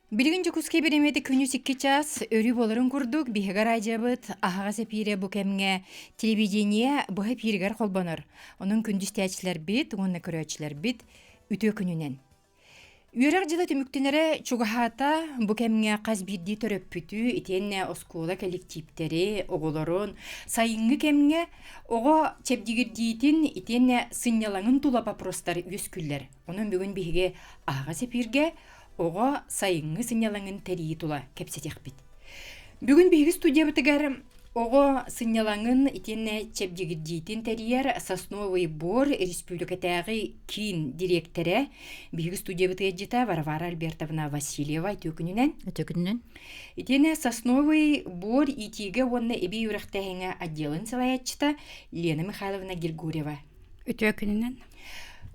Билигин Дьокуускай бириэмэтэ күнүс 2 чаас өрүү буоларын курдук биһиги араадьыйабыт аһаҕас эпиирэ бу кэмҥэ телевидение быһа эпииригэр холбонор. Онон күндү истээччилэрбит уонна көрөөччүлэрбит үтүө күнүнэн. Үөрэх дьыла түмүктэнэрэ чугаһаата бу кэмҥэ хас биирдии төрөппүтү итиэннэ оскуола кэлэктииптэри, оҕолорун сайыҥҥы кэмҥэ оҕо чэбдигирдиитин итиэннэ сынньалаҥын тула боппуруостар үөскүүллэр. Онон бүгүн биһиги аһаҕас эпииргэ оҕо сайыҥҥы сынньалаҥын тэрийии тула кэпсэтиэхпит. Бүгүн биһиги студиябытыгар оҕо сынньалаҥын итиэннэ чэбдигирдиитин тэрийэр Сосновый бор республикатааҕы киин дириэктэрэ биһиги студиябыт ыалдьыта Варвара Альбертовна Васильева үтүө күнүнэн. Үтүө күнүнэн. Итиэннэ Сосновый бор иитиигэ уонна эбии үөрэхтээһиҥҥэ отделын салайааччыта Лена Михайловна Григорьева. Үтүө күнүнэн.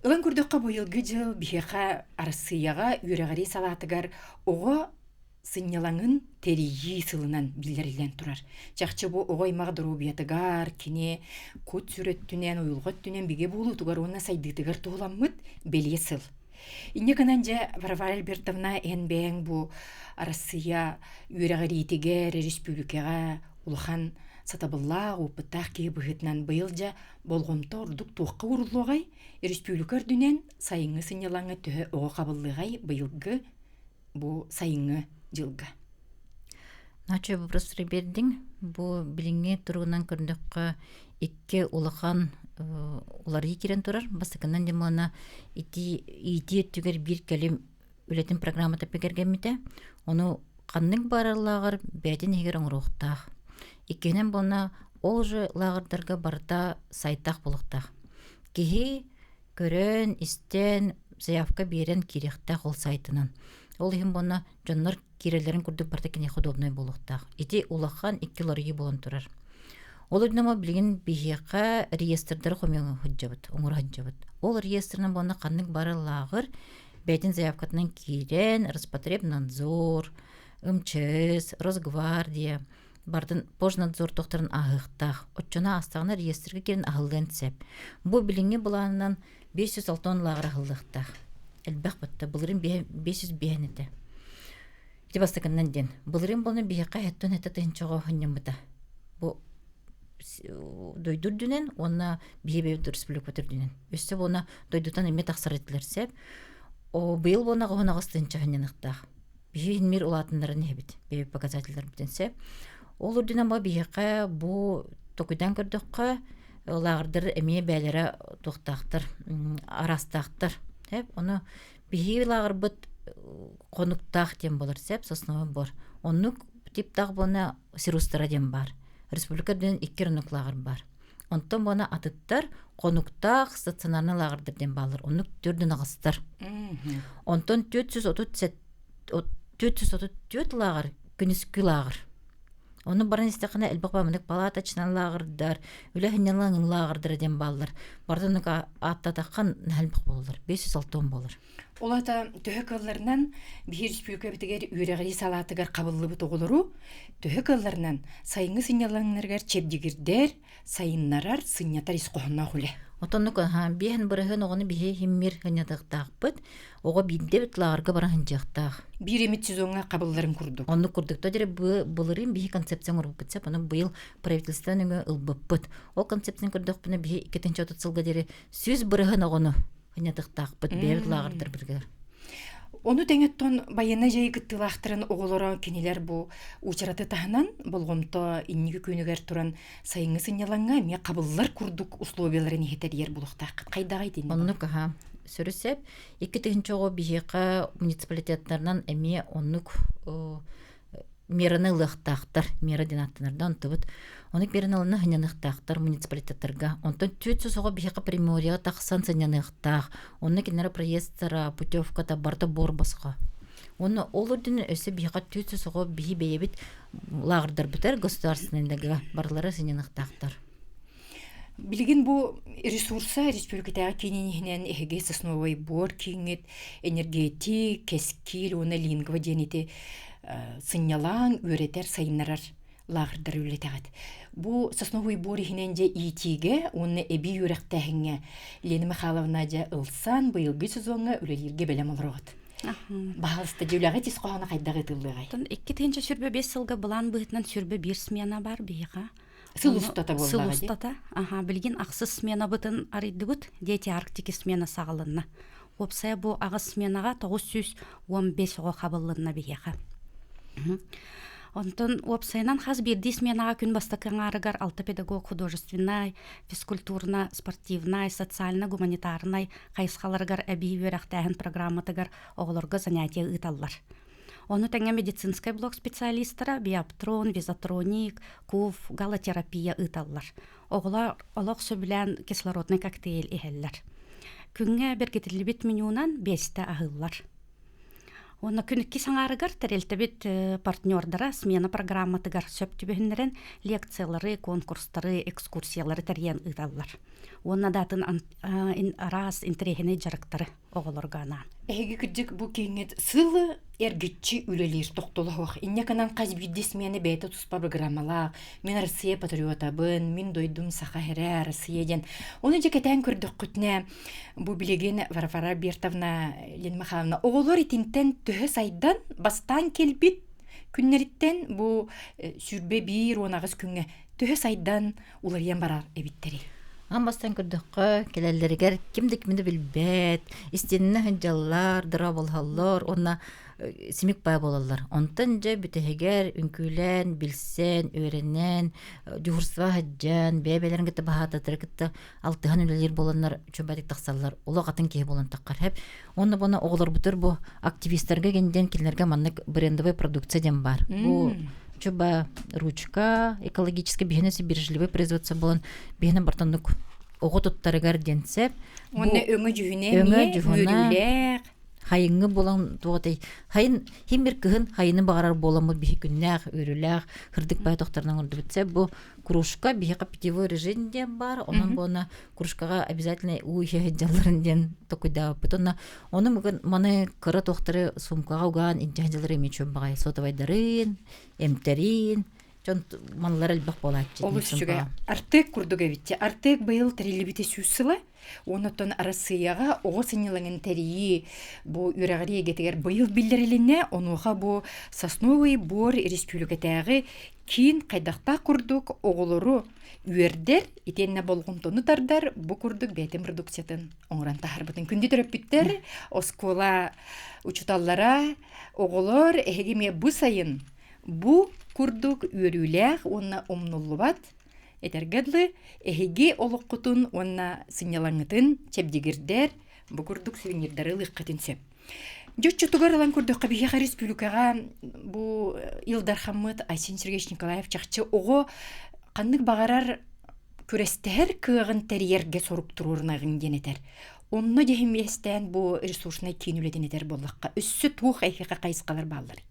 Ылан көрдөххө, быйылгы дьыл биһиэхэ Арассыыйаҕа үөрэҕирии салаатыгар оҕо сынньалаҥын тэрийии сылынан биллэриллэн турар. Чахчы бу оҕо аймах доруобуйатыгар, кини кут-сүр өттүнэн, уйулҕа өттүнэн бигэ буолуутугар уонна сайдыытыгар туһуламмыт бэлиэ сыл. Инньэ гынан дьэ, Варвара Альбертовна, эн бэйэҥ бу Арассыыйа үөрэҕириитигэр, республикаҕа улахан сатабыллаах, опыттаах киһи быһыытынан быйыл дьэ Болҕомто ордук туохха ууруллуоҕай? Республика үрдүнэн сайыҥҥы сынньалаҥҥа төһө оҕо хабыллыаҕай быйылгы бу сайыҥҥы дьылга? Начо вопрос биэрдиҥ. Бу билиҥҥи туругунан көрдөххө икки улахан уларыйыы киирэн турар. Бастакынан дьэ ити иитии өттүгэр биир кэлим үлэтин программата бигэргэммитэ. Ону ханнык баарар лааҕыр бэйэтин иһигэр оҥоруохтаах. Иккиһинэн буолна ол же лааҕырдарга барыта сайтаах буолуохтаах. Киһи көрөн, истэн, заявка биэрэн киириэхтээх ол сайтынан. Ол иһин буолна дьоннор киирэллэрин курдук барыта киниэхэ удобнай буолуохтаах. Ити улахан икки уларыйыы буолан турар. Ол үрдүнэн билигин биһиэхэ реестрдары хомуйа сылдьабыт, оҥоро сылдьабыт. Ол реестрынан буолна ханнык бары лааҕыр бэйэтин заявкатынан киирэн Роспотребнадзор, МЧС, Росгвардия бардын пожнадзор тохторун ааһыахтаах. Оччону аастаҕына реестргэ киирэн аһыллыан сөп. Бу билиҥҥи былаанынан 506 лааҕыр аһыллыахтаах. Элбэх батта. Былырыын 505 этэ. Ити бастакыннан диэн. Былырыын буолан биһиэхэ хэттон этэ тыһынчаҕа хонньаммыта. Бу дойду үрдүнэн уонна биһи бэйэбит республикабыт үрдүнэн. Өссө буона дойдутан эмиэ тахсар этилэр сөп. О, быйыл буона оҕоһун аҕыс тыһынча ханньаныахтаах. Биһи мир улаатыннаран иһэбит. Бэйэбит показателлэрбитин сөп. Ол үрдүнэн бу биһиэхэ бу токуйдаан көрдөххө лааҕырдар эмиэ бээлэрэ туохтаахтар, араастаахтар. Сөп. Ону биһиги лааҕырбыт хонуктаах диэн буолар сөп, сосновый бор. Оннук типтаах буона сирустара диэн баар. Республика үрдүнэн икки оннук лааҕыр баар. Онтон буона атыттар хонуктаах стационарнай лааҕырдар диэн бааллар. Оннук төрдүн аҕыстар. Онтон 434 лааҕыр күнүскү лааҕыр. Ону баран истэххинэ элбэх баамынык палаточнай лааҕырдар, үлэ сынньалаҥын лааҕырдара диэн бааллар. Барыта оннук ааттатахха наһаа элбэх буолаллар. 560 буолар. Ол аата төһө кыалларынан биһиги республикабытыгар үөрэҕирии салаатыгар хабыллыбыт оҕолору төһө кыалларынан сайыҥҥы сынньалаҥнарыгар чэбдигирдэр, сайыннарар, сынньатар ис хоһоонноох үлэ. Отоннук биэһин бырыһыан оҕону биһи химмир сынньатыахтаахпыт. Оҕо биирдэ эбит лааҕырга баран сынньыахтаах. Биир эмит сезоҥҥа хабылларын курдук. Оннук курдук. То дире былырыын биһи концепция оҥорбуппут сөп. Ону быйыл правительство нөҥүө ылбыппыт. Ол концепцияны көрдөхпүнэ биһи 230 сылга диэри 100 бырыһыан оҕону сынньатыахтаахпыт бэйэбит лааҕырдарбытыгар. Ону тэҥэттон байыаннай дьайыы кыттыылаахтарын оҕолоро кинилэр бу уочараты таһынан болҕомто инники күөнүгэр туран сайыҥҥы сынньалаҥҥа эмиэ хабыллар курдук условияларын иһитэрийэр булуохтааххыт. Хайдаҕай итиннэ? Оннук аха. Сөрү сөп. 2000 оҕо биһиэхэ муниципалитеттарынан эмиэ оннук мераны ылыахтаахтар. Мера диэн ааттанар да онтубут. Оннук мераны ылына сынньаныахтаахтар муниципалитеттарга. Онтон 400 оҕо биһиэхэ Приморьеҕа тахсан сынньаныахтаах. Онно кинилэр проездтара, путевката барыта буор босхо. Уонна ол үрдүнэн өссө биһиэхэ 400 оҕо биһи бэйэбит лааҕырдарбытыгар государственныйдарга барылара сынньаныахтаахтар. Билигин бу ресурса республикатааҕы киинин иһинэн эһиги Сосновый бор кииҥҥит энергетик, кэскил уонна лингва диэн ити сынньалаҥ, үөрэтэр, сайыннарар лааҕырдары үлэтэҕит. Бу Сосновый бор иһинэн дьэ иитиигэ уонна эбии үөрэхтээһиҥҥэ Лена Михайловна дьэ ылсан быйылгы сезоҥҥа үлэлииргэ бэлэм олороҕут. Баһаалыста дьүүлэҕит ис хоһооно хайдах ыытыллыаҕай? 2025 сылга былаан быһыытынан 21 смена бар биһиэхэ. Сыл устата буоллаҕа Сыл устата. Аха, билигин ахсыс сменабытын арыйдыбыт. Дети Арктики смена саҕаланна. Уопсайа бу аҕыс сменаҕа 915 оҕо хабыллынна биһиэхэ. Онтон уопсайынан хас биирдии сменаҕа күн бастакы аҥаарыгар алта педагог художественнай, физкультурно, спортивнай, социально-гуманитарнай хайысхаларыгар эбии үөрэхтээһин программатыгар оҕолорго занятие ыыталлар. Ону тэҥэ медицинскэй блок специалистара биоптрон, визотроник, КУВ, галотерапия ыыталлар. Оҕолор олох сөбүлээн кислородный коктейль иһэллэр. Күҥҥэ бэргэтиллибит менюнан биэстэ аһыыллар. Уонна күн иккис аҥаарыгар тэрилтэбит партнердара смена программатыгар сөп түбэһиннэрэн лекциялары, конкурстары, экскурсиялары тэрийэн ыыталлар. Уонна да атын араас интэриэһинэй дьарыктары оҕолорго анаан. Эһиги кырдьык бу кииҥҥит сылы эргиччи үлэлиир тохтолоох. Инньэ гынан хас биирдии смена бэйэтэ туспа программалаах. Мин Россия патриотабын, мин дойдум Саха сирэ, Россия диэн. Ону дьэ кэтээн көрдөххүтүнэ, бу билигин Варвара Бертовна Лена Михайловна оҕолор итинтэн төһө сайдан бастаан кэлбит күннэриттэн бу 21-18 күҥҥэ төһө сайдан уларыйан барар эбиттэрий? Аан бастаан көрдөххө, кэлэллэригэр ким да кими да билбэт, истиэннэ сылдьаллар, дорооболоһоллор уонна симик баа буолаллар. Онтон дьэ бүтэһигэр үҥкүүлээн, билсэн, үөрэнэн, дьуһурство сылдьан, бэйэ-бэйэлэрин кытта баһаататары кытта алтыһан үлэлиир буоланнар чөбөтүк тахсаллар. Олох атын киһи буолан таххар хэп. Уонна буона оҕолорбутугар бу активистарга генден кинилэргэ маннык брендовая продукция диэн баар. Бу чуба ручка экологически биһинэ бережливое производство буолан биһинэ бартоннук оҕо туттарыгар диэн сеп. Уонна өҥө дьүһүнэ эмиэ үөрүүлээх. Хайыҥҥы буолан туотай хайын хим бир кыһын хайыны баҕарар буоламмыт биһи күннээх үөрүүлээх хырдык бай тохторунан оҥордубут сеп бу кружка биһиэхэ питьевой режим диэн баар онон буона кружкаҕа обязательно уу иһэ сылдьалларын диэн токуйдаабыппыт уонна ону маны кыра туохтары суумкаҕа угаан илдьэ сылдьаллара эмиэ үчүгэй баҕайы сотовайдарын эмтэрин дьон маллара элбэх буолааччы Олус үчүгэй. Артек курдук эбитчи. Артек быйыл тэриллибитэ 100 сыла. Оннуттан Арассыыйаҕа оҕо сынньалаҥын тэрийии бу үөрэҕирии эйгэтигэр быйыл биллэрилиннэ. Онуоха бу Сосновый бор республикатааҕы киин хайдахтаах курдук оҕолору үөрдэр, итиэннэ болҕомтону тардар бу курдук бэйэтин продукциятын оҥорон таһаарбытын. Күндү төрөппүттэр, оскуола учууталлара, оҕолор эһиги эмиэ бу сайын бу курдук үөрүүлээх уонна умнуллубат этэргэ дылы эһиги олоххутун уонна сынньалаҥҥытын чэбдигирдэр бу курдук сувенирдары ылыаххытын сөп. Дьэ оччотугар ылан көрдөххө биһиэхэ республикаҕа бу Ил Дархаммыт Айсен Сергеевич Николаев чахчы оҕо ханнык баҕарар күрэстэһэр кыаҕын тэрийэргэ сорук туруорунаҕын диэн этэр. Онно дьэһимиэстээн бу ресурснай киин үлэтин этэр буоллахха, өссө туох эһиэхэ хайысхалар баалларый?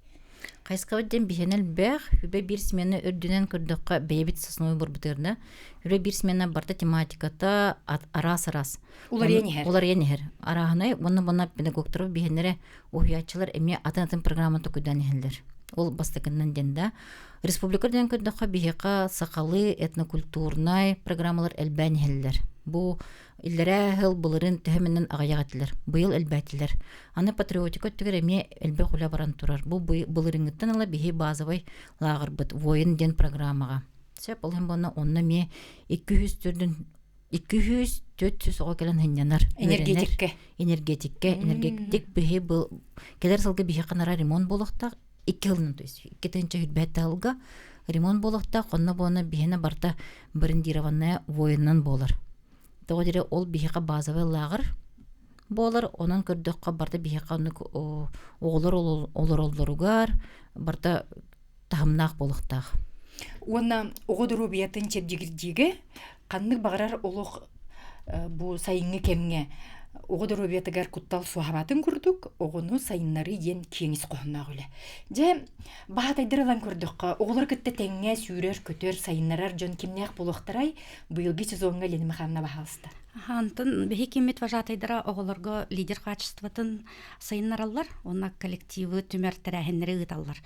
Хайысхабыт диэн биһиэнэ элбэх. Үбэ биир смена үрдүнэн көрдөххө бэйэбит сосновой бурбутугар Үбэ биир смена барыта тематиката араас-араас. Уларыйан иһэр. Уларыйан иһэр. Арааһынай уонна буна педагогтар биһиэннэрэ уһуйааччылар эмиэ атын-атын программа токуйдаан иһэллэр. Ол бастакыннан диэн да. Республика диэн көрдөххө биһиэхэ сахалыы этнокультурнай программалар элбээн иһэллэр. Бу Иллэрээ сыл былырыын төһө эмэнэн аҕыйах этилэр. Быйыл элбээтилэр. Аны патриотика өттүгэр эмиэ элбэх үлэ баран турар. Бу былырыыҥҥыттан ыла биһи базовай лааҕырбыт «Воин» диэн программаҕа. Сөп, ол иһин буолна онно эмиэ 200 200-400 оҕо кэлэн сынньанар, Энергетиккэ. Энергетиккэ. Энергетик биһи был кэлэр сылга биһиэхэ нара ремонт буолуохтаах. Икки сылынан, то есть 2025 сылга ремонт буолуохтаах. Онно буолна биһиэнэ барыта брендированная воинынан буолар. Тоҕо диэри ол биһиэхэ базовай лааҕыр буолар. Онон көрдөххө барыта биһиэхэ оннук оҕолор олороллоругар барыта таһымнаах буолуохтаах. Уонна оҕо доруобуйатын чэбдигирдиигэ ханнык баҕарар олох бу сайыҥҥы кэмҥэ оҕо доруобуйатыгар куттал суоһаабатын курдук оҕону сайыннарыы диэн киэҥ ис хоһоонноох үлэ. Дьэ, баһаатайдар ылан көрдөххө, оҕолор кытта тэҥҥэ сүүрэр-көтөр, сайыннарар дьон кимнээх буолуохтарай? Быйылгы сезоҥҥа Лена Михайловна баһаалыста. Антон биһи киммит вожатайдара оҕолорго лидер качествотын сайыннараллар уонна коллективы түмэр тэрээһиннэри ыыталлар.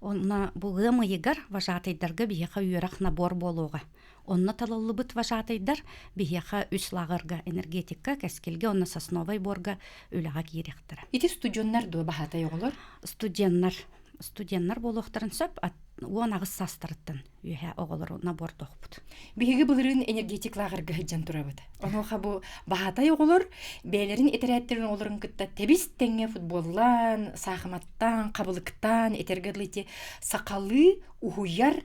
Онно бу ыам ыйыгар вожатыйдарга биһиэхэ үөрэх набор буолуоҕа. Онно талыллыбыт вожатыйдар биһиэхэ үс лааҕырга энергетикка, кэскилгэ уонна сосновай буорга үлэҕэ киириэхтэрэ. Ити студеннар дуо баһаатай оҕолор? Студеннар. Студеннар буолуохтарын сөп. 18 саастарыттан үөһэ оҕолору набордуохпут. Биһиги былырыын энергетик лааҕырга сылдьан турабыт. Онуоха бу баһаатай оҕолор бэйэлэрин этэрээттэрин оҕолорун кытта тэбис тэҥҥэ футболлаан, саахыматтаан, хабылыктаан, этэргэ дылы ити сахалыы уһуйар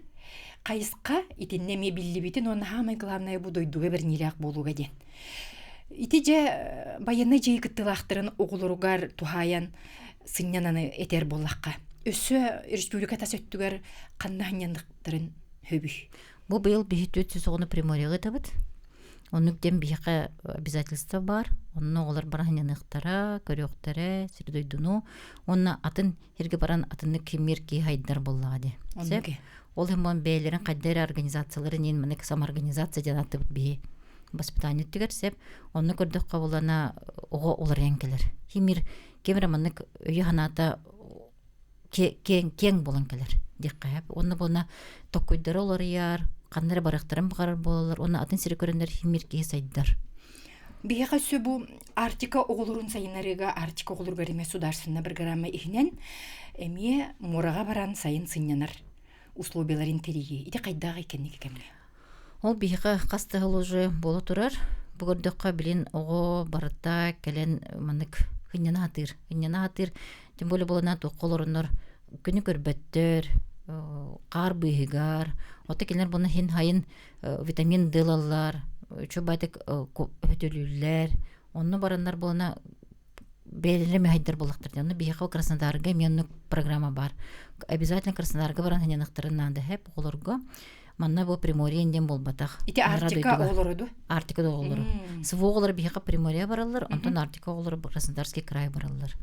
хайысха итиннэ эмиэ биллибитин уонна саамай главное бу дойдуга бэриниилээх буолууга диэн. Ити дьэ байыаннай дьайыы кыттыылаахтарын оҕолоругар туһаайан сынньананы этэр буоллахха. Өссө республика тас өттүгэр ханна сынньаныктарын хөбүй? Бу быйыл биһи 400 оҕону Приморьеҕа ыытабыт. Оннук диэн биһиэхэ обязательство баар. Онно оҕолор баран сынньаныахтара, көрүөхтэрэ, сири-дойдуну. Уонна атын сиргэ баран атыннык киммир киһи хайдар буоллаҕа дии. Оннук. Ол иһин бэйэлэрин хайда эрэ организацияларын иин манык самоорганизация диэн ааттыбыт биһи воспитание өттүгэр сеп. Онно көрдөххө булана оҕо уларыйан кэлэр. Химир ким эрэ маннык өйө-санаата киэҥ киэҥ буолан кэлэр диэххэ сөп. Уонна буолна токкуйдара уларыйар, ханна эрэ барыахтарын баҕарар буолаллар уонна атын сири көрөннөр химир киһи сайдар. Биһиэхэ өссө бу Арктика оҕолорун сайыннарыыга Арктика оҕолоругар эмиэ судаарственнай программа иһинэн эмиэ муораҕа баран сайын сынньанар условияларын тэрийии. Ити хайдаах иккэнники кэмҥэ? Ол биһиэхэ хас да сыл уже буола турар. Бу көрдөххө билин оҕо барыта кэлэн маннык ынньана сатыыр. Ынньана сатыыр, тем более буолана туохха олороннор күнү көрбөттөр, хаар быыһыгар. Ото кинилэр буна хин хайын витамин D ылаллар, үчүгэй өтөлүүллэр. Онно бараннар буолана бэйэлэрэ мэһэйдэр буоллахтар. Онно биһиэхэ Краснодарга эмиэ оннук программа бар. Обязательно Краснодарга баран ханьаныктарын наада хэп оҕолорго. Манна бу Приморье диэн буолбатах. Ити Арктика оҕолоро ду? Арктика оҕолоро. СВО оҕолоро биһиэхэ Приморье бараллар, онтон Арктика оҕолоро Краснодарский край бараллар.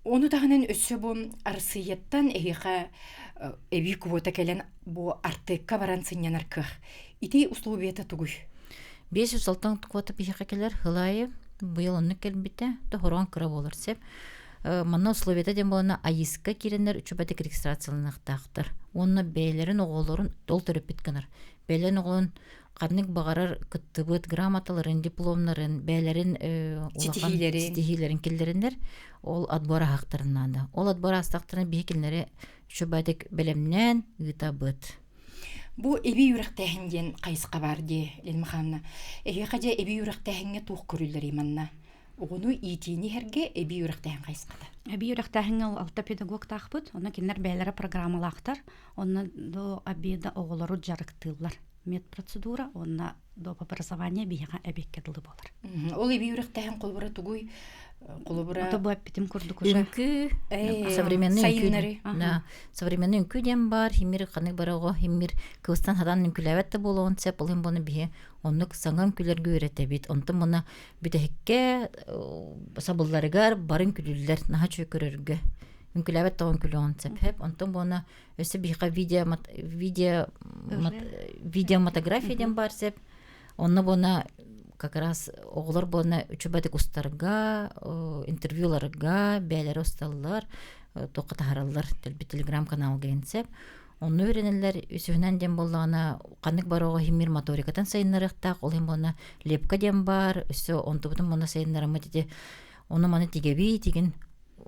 Ону таһынан өссө бу Арассыыйаттан эһиэхэ эбии квота кэлэн бу Артекка баран сынньанар кыах. Ити условията тугуй? 506 квота биһиэхэ кэлэр хылаайы быйыл оннук кэлбитэ тоһороон кыра буолар сеп манна условията диэн буолана АИСка киирэннэр үчүбэтик регистрацияланыахтаахтар уонна бэйэлэрин оҕолорун ол төрөппүт гынар бэйэлэрин оҕолорун ханнык баҕарар кыттыбыт грамоталарын дипломнарын бэйэлэрин улахан ситиһиилэрин киллэриннэр ол отбор аһахтарын наада ол отбор аастахтарына биһи кинилэри үчүбэтик бэлэмнээн ыытабыт. Бу эбии үөрэхтээһин диэн хайысха баар дии, Лена Михайловна. Эһиэхэ дьэ эбии үөрэхтээһиҥҥэ туох көрүллэрий манна? Оҕону иитиини иһэргэ эбии үөрэхтээһин хайысхата. Эбии үөрэхтээһиҥҥэ ол алта педагогтаахпыт, онно кинилэр бэйэлэрэ программалаахтар, онно до обеда оҕолору дьарыктыыллар. Медпроцедура уонна доп образование биһиэхэ эбиэккэ дылы буолар. Ол эбии үөрэхтээһин холобура тугуй? Холобура Ото бу эппитим курдук уже. Үҥкүү, современный үҥкүү. Да, современный үҥкүү диэн бар, химир ханнык бары оҕо химир кыбыстан хатан үҥкүүлээбэт да буолуон сөп, ол иһин буну биһи оннук саҥа үҥкүүлэргэ үөрэтэбит. Онтон муна бүтэһиккэ сабылларыгар бары үҥкүүлүүллэр, наһаа үчүгэй көрөргө. Үҥкүүлээбэт тоҕо үҥкүүлүөҕүн сөп. Онтон буона өссө биһиэхэ видео видео видеомотография диэн баар сөп. Онно буона как раз оҕолор буона үчүбэтик устарга, интервьюларга бэйэлэрэ усталлар, туохха таһараллар телеграм-каналга сөп. Онно үөрэнэллэр үсүһүнэн диэн буоллаҕына ханнык бары оҕо химир моторикатын сайыннарыахтаах, ол иһин буолна лепка диэн баар, өссө онтубутун буолна сайыннараммыт ити ону маны тигэбит тигин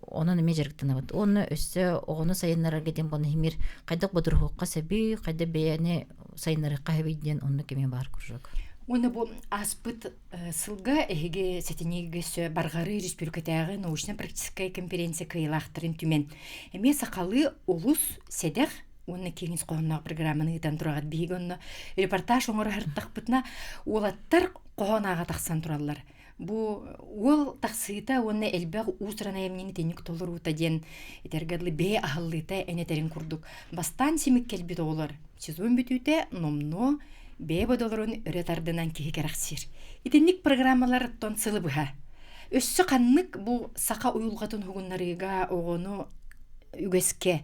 онон эмиэ дьарыктанабыт. Уонна өссө оҕону сайыннарарга диэн буолна химир хайдах бодоруһуохха сөбүй, хайдах бэйэни сайыннарыахха сөбүй диэн оннук эмиэ баар кружок. Уонна бу ааспыт сылга эһиги сэтинньигэ өссө Барҕарыы республикатааҕы научно-практическай конференция кыайыылаахтарын түмэн эмиэ сахалыы олус сэдэх уонна киэҥ ис хоһоонноох программаны ыытан тураҕыт. Биһиги онно репортаж оҥоро сырыттахпытына уолаттар хоһоон ааҕа тахсан тураллар. Бу уол тахсыыта уонна элбэх уус-уран айымньыны итинник толоруута диэн этэргэ дылы бэйэ аһыллыыта эн этэрин курдук бастаан симик кэлбит оҕолор сезон бүтүүтэ номнуо бэйэ бодолорун өрө тардынан киһи кэрэхсиир. Итинник программалартан сылы быһа. Өссө ханнык бу саха уйулҕатын уһугуннарыыга оҕону үгэскэ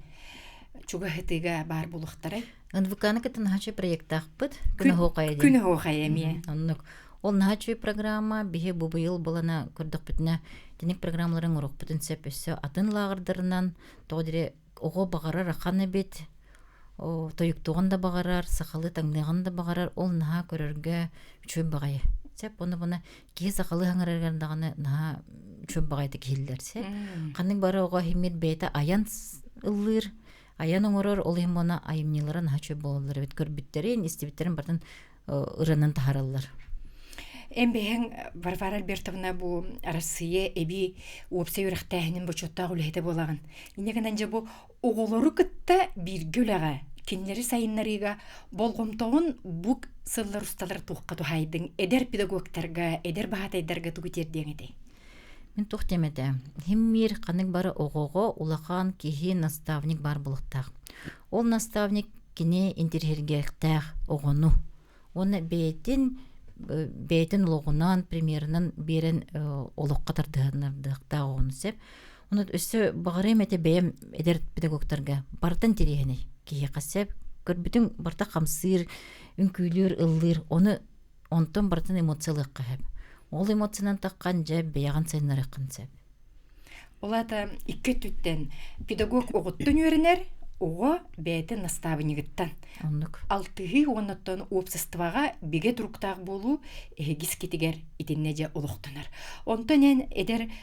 чугаһытыыга баар буолуохтарай? НВК-ны кытта наһаа үчүгэй проектаахпыт. Күн оһуохайа диэн. Күн оһуохайа эмиэ. Оннук. Ол наһаа үчүгэй программа. Биһи бу быйыл булана көрдөхпүтүнэ тиник программаларын оҥоруохпутун сөп өссө атын лааҕырдарынан тоҕо дире Оҕо баҕарар ахан эбит, тойуктуоҕун да баҕарар, сахалыы таҥныаҕын да баҕарар, ол наһаа көрөргө үчүгэй баҕайы. Сөп, ону буна киһи сахалыы хаҥарарыгар даҕаны наһаа үчүгэй баҕайытык иһиллэр сөп. Ханнык бары оҕо иһиммит бэйэтэ айан ыллыыр, айан оҥорор, ол иһин буона айымньылара наһаа үчүгэй буолаллар эбит. Көрбүттэрин, истибиттэрин барытын ырыанан таһараллар. Эн бэйэҥ Варвара Альбертовна бу Арассыыйа эбии уопсай үөрэхтээһинин бочуоттаах үлэһитэ буолаҕын. Инньэ гынан дьэ бу оҕолору кытта бииргэ үлэҕэ, кинилэри сайыннарыыга болҕомтоҕун бу сыллар усталар туохха туһаайдыҥ? Эдэр педагогтарга, эдэр баһаатайдарга тугу тиэрдиэҥ этэй? Мин туох диэм этэ, химмиир ханнык бары оҕоҕо улахан киһи наставник баар буолуохтаах. Ол наставник кини интэриэһиргэхтээх оҕону уонна бэйэтин бэйэтин олоҕунан примерынан биэрэн олоххо тардыһыннардыахтаах оҕону сөп. Онон өссө баҕарыам этэ бэйэм эдэр педагогтарга барытын интэриэһинэй киһиэхэ сөп. Көрбүтүҥ барыта хамсыыр, үҥкүүлүүр, ыллыыр. Ону онтон барытын эмоциялыахха сөп. Ол эмоциянан таххан дьэ бэйэҕин сайыннарыаххын сөп. Ол аата икки өттүттэн педагог оҕоттон үөрэнэр, оҕо бэйэтин настаабынньыгыттан. Оннук. Алтыһыы уоннаттан уопсастыбаҕа бигэ туруктаах буолуу эһигис китигэр итиннэ дьэ олохтонор. Онтон эн эдэр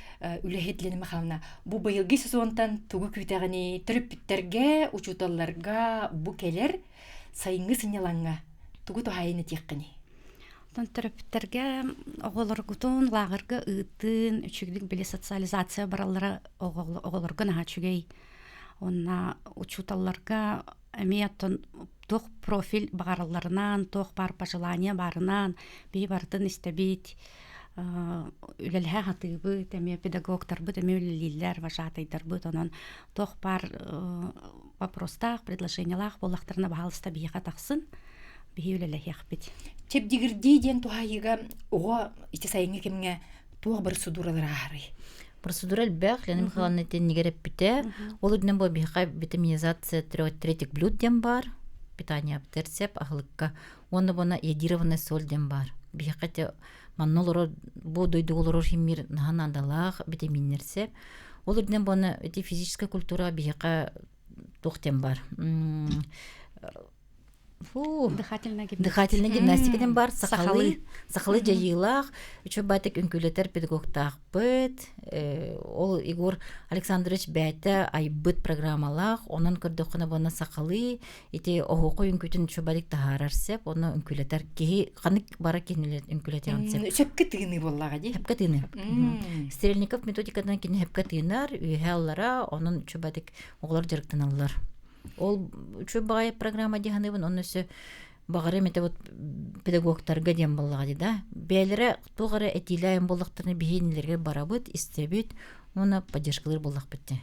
үлэһит Лена Михайловна бу быйылгы сезонтан тугу күүтэҕиний? Төрөппүттэргэ, учууталларга бу кэлэр сайыҥҥы сынньалаҥҥа тугу туһаайын этиэххиний? Оттон төрөппүттэргэ оҕолоргутун лааҕырга ыытын, үчүгдүк били социализация бараллара оҕолорго наһаа үчүгэй. Уонна учууталларга эмиэ оттон туох профиль баҕаралларынан, туох баар пожелание баарынан биһи барытын истэбит, үлэлэһэ сатыыбыт, эмиэ педагогтарбыт эмиэ үлэлииллэр, вожатайдарбыт, онон туох баар вопростаах, предложениелаах буоллахтарына баһаалыста биһиэхэ тахсын, биһи үлэлэһиэхпит. Чэбдигирдии диэн туһаайыыга оҕо ити сайыҥҥы кэмҥэ туох процедуралар ааһарый? Процедура элбэх, Лена Михайловна теннигэр эппитэ. Ол үрдүнэн бу биһиэхэ витаминизация третьих блюд диэн баар. Питание рецепт аһылыкка. Уонна буона йодированная соль диэн баар. Биһиэхэ те манна олорор бу дойдуга олорор химмир наһаа наадалаах витаминнэр сеп. Ол үрдүнэн буона ити физическая культура биһиэхэ туох диэн баар. Фу. Дыхательная гимнастика. Дыхательная гимнастика диэн бар сахалыы сахалыы дьайыылаах үчүгэй баатык үҥкүүлэтэр педагогтаахпыт ол Егор Александрович бэйэтэ айбыт программалаах онон көрдөххүнэ буонна сахалыы ити оһуохай үҥкүүтүн үчүгэй баатык таһаарар сеп онно үҥкүүлэтэр киһи ханнык бара киһини үҥкүүлэтиэҕин сеп сөпкө тыыныы буоллаҕа дии сөпкө тыыныы Стрельников методикатынан кини сөпкө тыынар үөһэ аллара онон үчүгэй баатык оҕолор дьарыктаналлар Ол үчүгэй баҕайы программа дии саныыбын, онно өссө баҕарыам этэ вот педагогтарга диэн буоллаҕа дии да. Бэйэлэрэ туох эрэ этиилээн буоллахтарына биһи иннилэригэр барабыт, истэбит уонна поддержкалыыр буоллахпыт дии.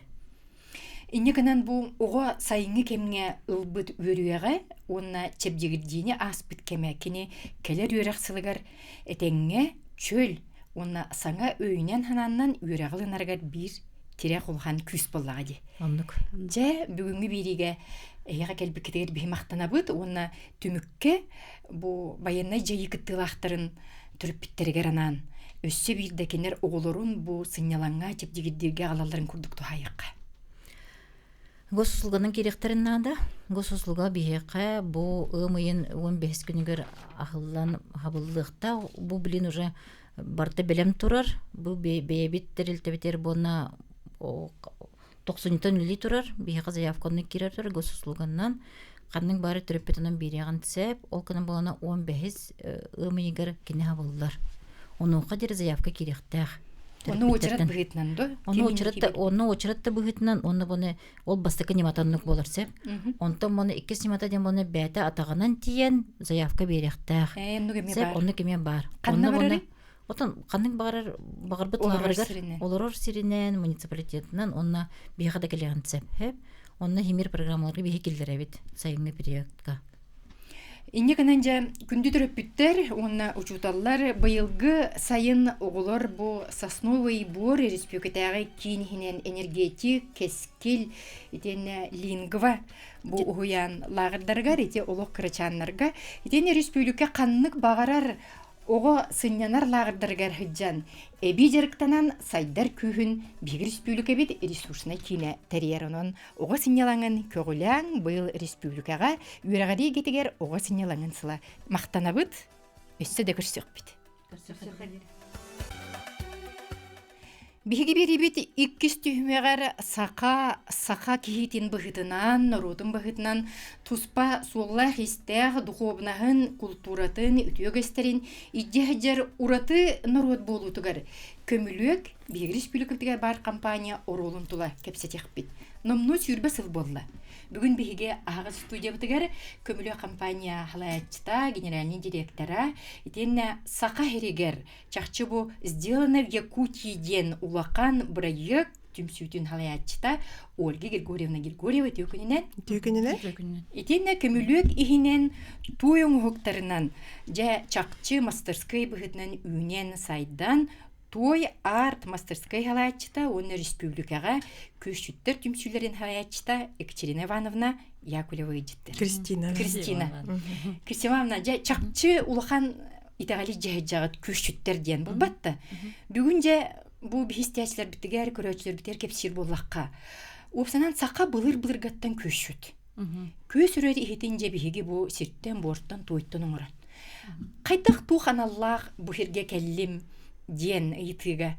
Инньэ гынан бу оҕо сайыҥҥы кэмҥэ ылбыт үөрүйэҕэ уонна чэбдигирдиини ааспыт кэмэ кини кэлэр үөрэх сылыгар этэҥҥэ чөл уонна саҥа өйүнэн-санааннан үөрэҕи ылынарыгар биир тирэх улахан күүс буоллаҕа дии. Оннук. Дьэ, бүгүҥҥү биэриигэ эһиэхэ кэлбиккитигэр биһи махтанабыт уонна түмүккэ бу байыаннай дьайыы кыттыылаахтарын төрөппүттэригэр анаан өссө биирдэ кинилэр оҕолорун бу сынньалаҥҥа чэбдигирдииргэ аҕалалларын курдук туһаайыахха. Госуслуганан киириэхтэрин наада. Госуслуга биһиэхэ бу ыам ыйын 15 күнүгэр аһыллан хабыллыахтаах. Бу билин уже барыта бэлэм турар. Бу бэйэбит тэрилтэбитигэр буонна тохсунньутан үлэлии турар. Биһиэхэ заявканы киирэр турар госуслуганнан. Ханнык баары төрөппүт онон биэриэҕин сөп. Ол гынан буолана 15 ыам ыйыгар кини хабыллар. Онуоха диэри заявка киириэхтээх. Ону уочарат быһыытынан до? Ону уочарат ону уочарат да быһыытынан онно буну ол бастакы ньымата оннук буолар сөп. Онтон буну иккис ньымата диэн буну бэйэтэ атаҕынан тиийэн заявка биэриэхтээх. Сөп, оннук эмиэ баар. Ханна барарый? Отон ханнык баҕарар баҕарбыт лааҕырыгар олорор сиринэн, муниципалитетынан онно биһиэхэ да кэлиэҕин сөп. Онно химир программаларга биһи киллэрэбит сайыҥҥы периодка. Инньэ гынан дьэ күндү төрөппүттэр уонна учууталлар быйылгы сайын оҕолор бу Сосновый бор республикатааҕы киин иһинэн энергетик, кэскил итиэннэ лингва бу уһуйаан лааҕырдарыгар ити олох кырачааннарга итиэннэ республика ханнык баҕарар Оҕо сынньанар лааҕырдарыгар сылдьан, эбии дьарыктанан сайдар күүһүн биһиги республикабыт ресурснай киинэ тэрийэр. Онон оҕо сынньалаҥын көҕүлээн быйыл республикаҕа үөрэҕирии эйгэтигэр оҕо сынньалаҥын сыла махтанабыт, өссө да көрсүөхпүт. Биһиги биэриибит иккис түһүмэҕэр саха саха киһитин быһыытынан, норуотун быһыытынан туспа суоллаах-иистээх духуобунаһын, култууратын, үтүө үгэстэрин илдьэ сылдьар ураты норуот буолуутугар көмүлүөк биһиги республикабытыгар баар компания оруолун тула кэпсэтиэхпит. Номнуо 20 сыл буолла. Бүгүн биһиги аһаҕас студиябытыгар Көмүлүөк компания салайааччыта, генеральный директора, итиэннэ Саха сиригэр чахчы бу «Сделано в Якутии» диэн улахан бырайыак түмсүүтүн салайааччыта Ольга Григорьевна Григорьева үтүө күнүнэн. Үтүө күнүнэн. Итиэннэ көмүлүөк иһинэн туой оҥоһуктарынан дьэ чахчы мастерскай быһыытынан үүнэн сайдан Туой арт мастерскай салайааччыта уонна республикаҕа күөсчүттэр түмсүүлэрин салайааччыта Екатерина Ивановна Яковлева ыйдьыттар. Кристина. Кристина. Кристина Ивановна, дьэ чахчы улахан итэҕэли дьаһайдьаҕыт күөсчүттэр диэн булбат да. Бүгүн дьэ бу биһистээчилэрбитигэр, көрөөччүлэрбитигэр кэпсиир буоллахха, уопсанан саха былыр-былыргаттан күөсчүт. Күөс үрэр иһитин дьэ биһиги бу сиртэн-буортан, туойтан оҥорон. Хайдах туох аналлаах бу сиргэ кэллим диэн ыйытыыга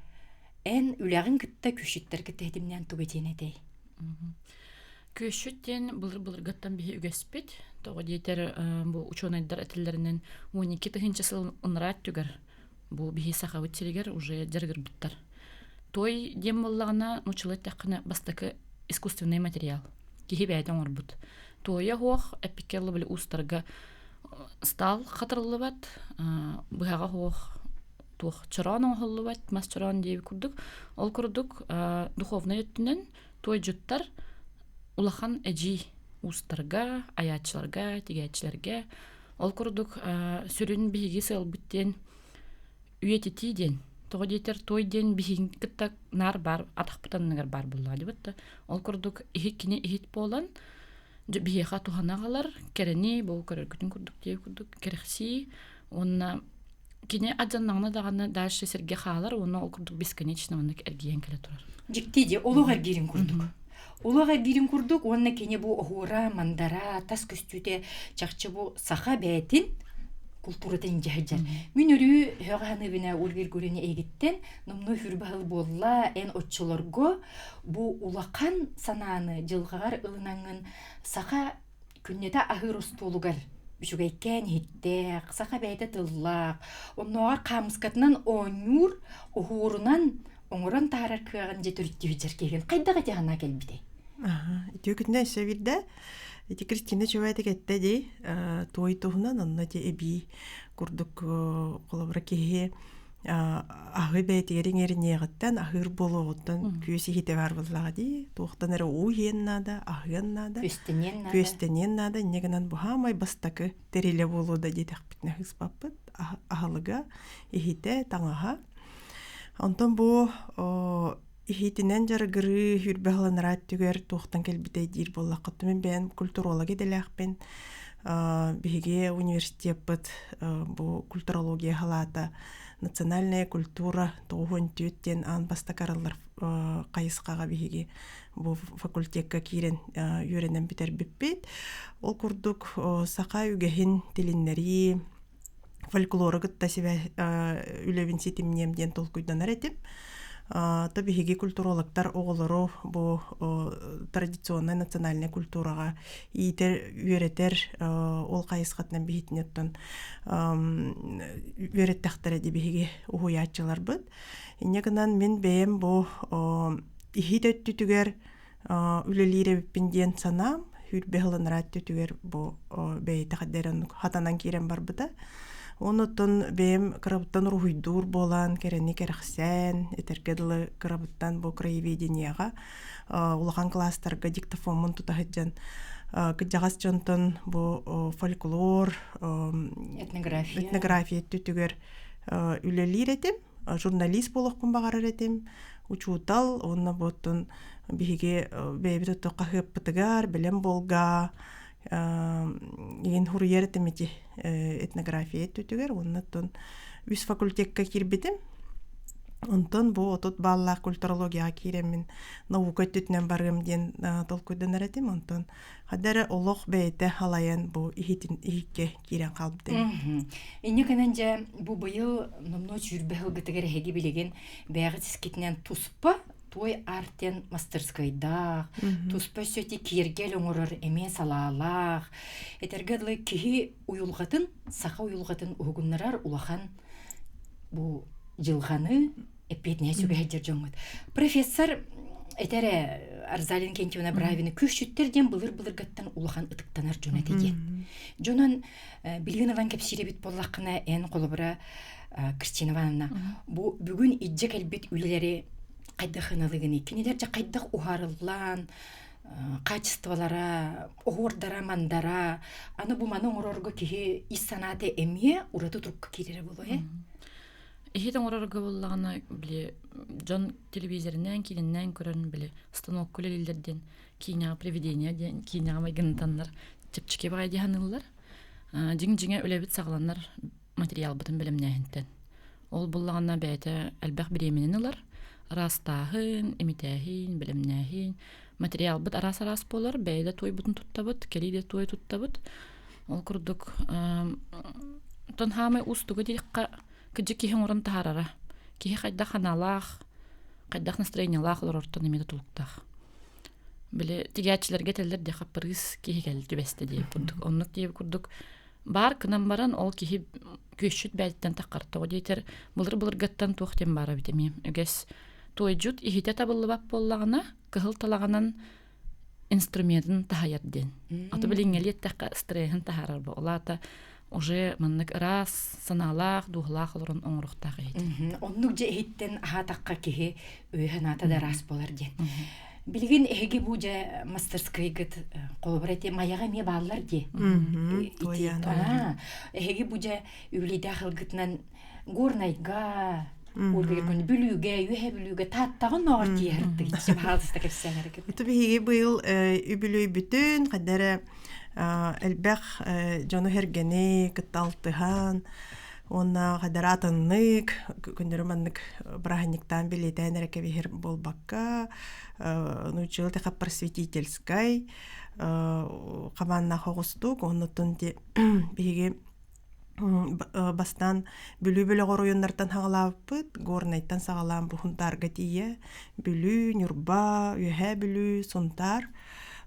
эн үлэҕин кытта күөсчүттэр кытта этимнээн тугу этиэн этэй? Күөсчүт диэн былыр-былыргыттан биһи үгэспит. Тоҕо диэтэр бу учуонайдар этэллэринэн 12 тыһыынча сыл ынараа өттүгэр бу биһи сахабыт сиригэр уже дьарыгырбыттар. Той диэн буоллаҕына, нууччалыы эттэххинэ, бастакы искусственный материал. Киһи бэйэтэ оҥорбут. Туойа суох, эппиккэ дылы били уустарга стал хатырыллыбат, быһаҕа суох туох чороон оҥоһуллубат, мас чороон диэбит курдук. Ол курдук духовнай өттүнэн туойдьуттар улахан эдьиий уустарга, айааччыларга, тигээччилэргэ. Ол курдук сүрүн биһиги сыалбыт диэн үйэтитии диэн. Тоҕо диэтэр туой диэн биһигин кытта наар баар атахпыт анныгар баар буоллаҕа дибит да. Ол курдук иһит кини иһит буолан биһиэхэ туһана аҕалар кэрэни бу көрөргүтүн курдук диэбит курдук кэрэхсии уонна кини адьаннаҕына даҕаны дальше сиргэ хаалар уонна ол курдук бесконечно маннык эргийэн кэлэ турар. Дьикти дии олох эргиирин курдук. Олох эргиирин курдук уонна кини бу оһуора, мандара, тас көстүүтэ чахчы бу саха бэйэтин култууратын дьаһайдьар. Мин өрүү һөҕө саныыбына Ольга Григорьевна эйигиттэн номнуо хүрбаһыл буолла эн оччолорго бу улахан санааны дьылҕаҕар ылынаҥҥын саха күннэтэ аһыыр остуолугар үчүгэйкээн иһиттээх, саха бэйэтэ тыллаах, оннооҕор хаамыскатынан оонньуур, оһуорунан оҥорон таһаарар кыаҕын дьэ төрүттүү дьэркиһигин хайдах ити санаа кэлбитэй? Үтүө күнүнэн өссө биирдэ ити Кристина Чубайтик эттэ дии туой туһунан онно ити эбии курдук холобура киһи аһыы бэйэтигэр иҥэриниэҕиттэн аһыыр буолуоҕуттан күөс иһитэ баар буоллаҕа дии туохтан эрэ уу иһиэн наада аһыан наада күөстэниэн наада күөстэниэн наада инньэ гынан бу хаамай бастакы тэрилэ буолуо да диэтэхпитинэ ыспаппыт аһылыга иһитэ таҥаһа онтон бу иһитинэн дьарыгырыы хүрбэ аһыланара өттүгэр туохтан кэлбитэй диир буоллаххыт мин бэйэм культуролог идэлээхпин биһиги университеппыт бу культурология халаата национальная культура 94 диэн аан бастакы арыллар хайысхаҕа биһиги бу факультекка киирэн үөрэнэн бүтэрбиппит ол курдук саха үгэһин тилиннэрии фольклору кытта сибэ үлэбин ситимниэм диэн толкуйданар этим. То биһиги культурологтар оҕолору бу традиционнай национальнай культураҕа иитэр, үөрэтэр ол хайысхатынан биһитинеттон үөрэттэхтэрэ ди биһиги уһуйааччыларбыт. Инньэ гынан мин бэйэм бу иһит өттүтүгэр үлэлиир эбиппин диэн санаам сүүрбэ сыл анараа өттүтүгэр бу бэйэтэ хадэрэн хатанан киирэн барбыта. Онуттан бэйэм кырабыттан уруһуйдуур буолан, кэрэни кэрэхсээн, этэргэ дылы кырабыттан бу краеведениеҕа улахан класстарга диктофоммун тута сылдьан кырдьаҕас дьонтон бу фольклор, этнография, этнография өттүтүгэр үлэлиир этим. Журналист буолуохпун баҕарар этим. Учуутал уонна бу оттон биһиги бэйэбит отто хаһыаппытыгар бэлэм буолга иин хуруйар этим ити этнография өттүтүгэр уонна оттон үс факультекка киирбитим. Онтон бу 30 баллаах культурологияҕа киирэммин наука өттүтүнэн барыам диэн толкуйданар этим. Онтон хада эрэ олох бэйэтэ халайан бу иһитин иһиккэ киирэн хаалбытым. Инньэ гынан дьэ бу быйыл номнуо сүүрбэ сылгытыгар эһиги билигин бэйэҕит искитинэн туспа туой артен мастерскайдаах, туспа өссө киэргэл оҥорор эмиэ салаалаах. Этэргэ дылы киһи уйулҕатын, саха уйулҕатын уһугуннарар улахан бу дьылҕаны эппиэтинэһи сүгэһэрдэр дьоҥҥут. Профессор этэрэ Арзалин Кентьевна Бравина күүсчүттэр диэн былыр-былыргаттан улахан ытыктанар дьон этэ диэн. Дьонон билигин ылан кэпсиир эбит буоллаххына эн холобура Кристина Ивановна бу бүгүн илдьэ кэлбит үлэлэри хайдах ыналыгыный? Кинилэр дьэ хайдах уһаарыллаан качестволара, оһуордара, мандара, аны бу маны оҥорорго киһи ис санаата эмиэ ураты турукка киирэрэ буолуо э? Иһит оҥорорго буоллаҕына, били дьон телевизоринэн, киинэнэн көрөн били станокка үлэлииллэр диэн киинэҕэ привидение диэн киинэҕэ майгынытаннар чэпчэки баҕайы дии саныыллар. Дьиҥ-дьиҥэ үлэбит саҕаланар материалбытын бэлэмнээһинтэн. Ол буллаҕына бэйэтэ элбэх бириэмэнэн ылар. Араастааһын, имитээһин, бэлэмнээһин. Материалбыт араас-араас буолар. Бэйэ да туойбутун туттабыт, кэлии да туой туттабыт. Ол курдук, оттон хаамай уустуга диэххэ, кыдьык киһи оҥорон таһаарара. Киһи хайдах аналаах, хайдах настроениелаах олорортон эмиэ тутулуктаах. Били тигээччилэргэ этэллэр диэххэ хаппырыыс киһи кэл түбэстэ диэбит курдук. Оннук диэбит курдук баар гынан баран ол киһи күөсчүт бэйэтиттэн таххар тоҕо диэтэр былыр-былыргаттан туох диэн баара эбит эмиэ үгэс туойдьут иһитэ табыллыбат буоллаҕына кыһыл талаҕынан инструментын таһайар диэн аты билиҥҥэлии эттэххэ стреһин таһаарар бу ол аата уже маннык ыраас санаалаах дууһалаах олорон оҥоруохтаах иһит оннук дьэ иһиттэн аһаатахха киһи өйө-санаата да ыраас буолар диэн Билигин эһиги бу дьэ мастерскайгыт холобура ити Майаҕа эмиэ бааллар дии. Эһиги бу дьэ үбүлүйдээх ылгытынан Горнайга, Ольга Бүлүүгэ, Үөһэ Бүлүүгэ Тааттаҕа ноҕор тиэһэрдик. Баһаалыста кэпсээн эрэ. Ити биһиги быйыл үбүлүйбүтүн ханна эрэ элбэх дьону сэргэни кытта алтыһан уонна хадара атыннык күннөрү маннык бырааһынньыктаан билиэтээн эрэ кэбиһэр буолбакка нууччалыы тэхэ просветительскай хамааннаах оҕустук оннуттан биһиги бастаан Бүлүү бөлөх оройуоннартан хаҕалаабыппыт Горнайтан саҕалаан бу Сунтаарга тиийэ Бүлүү, Ньурба, Үөһээ Бүлүү, Сунтаар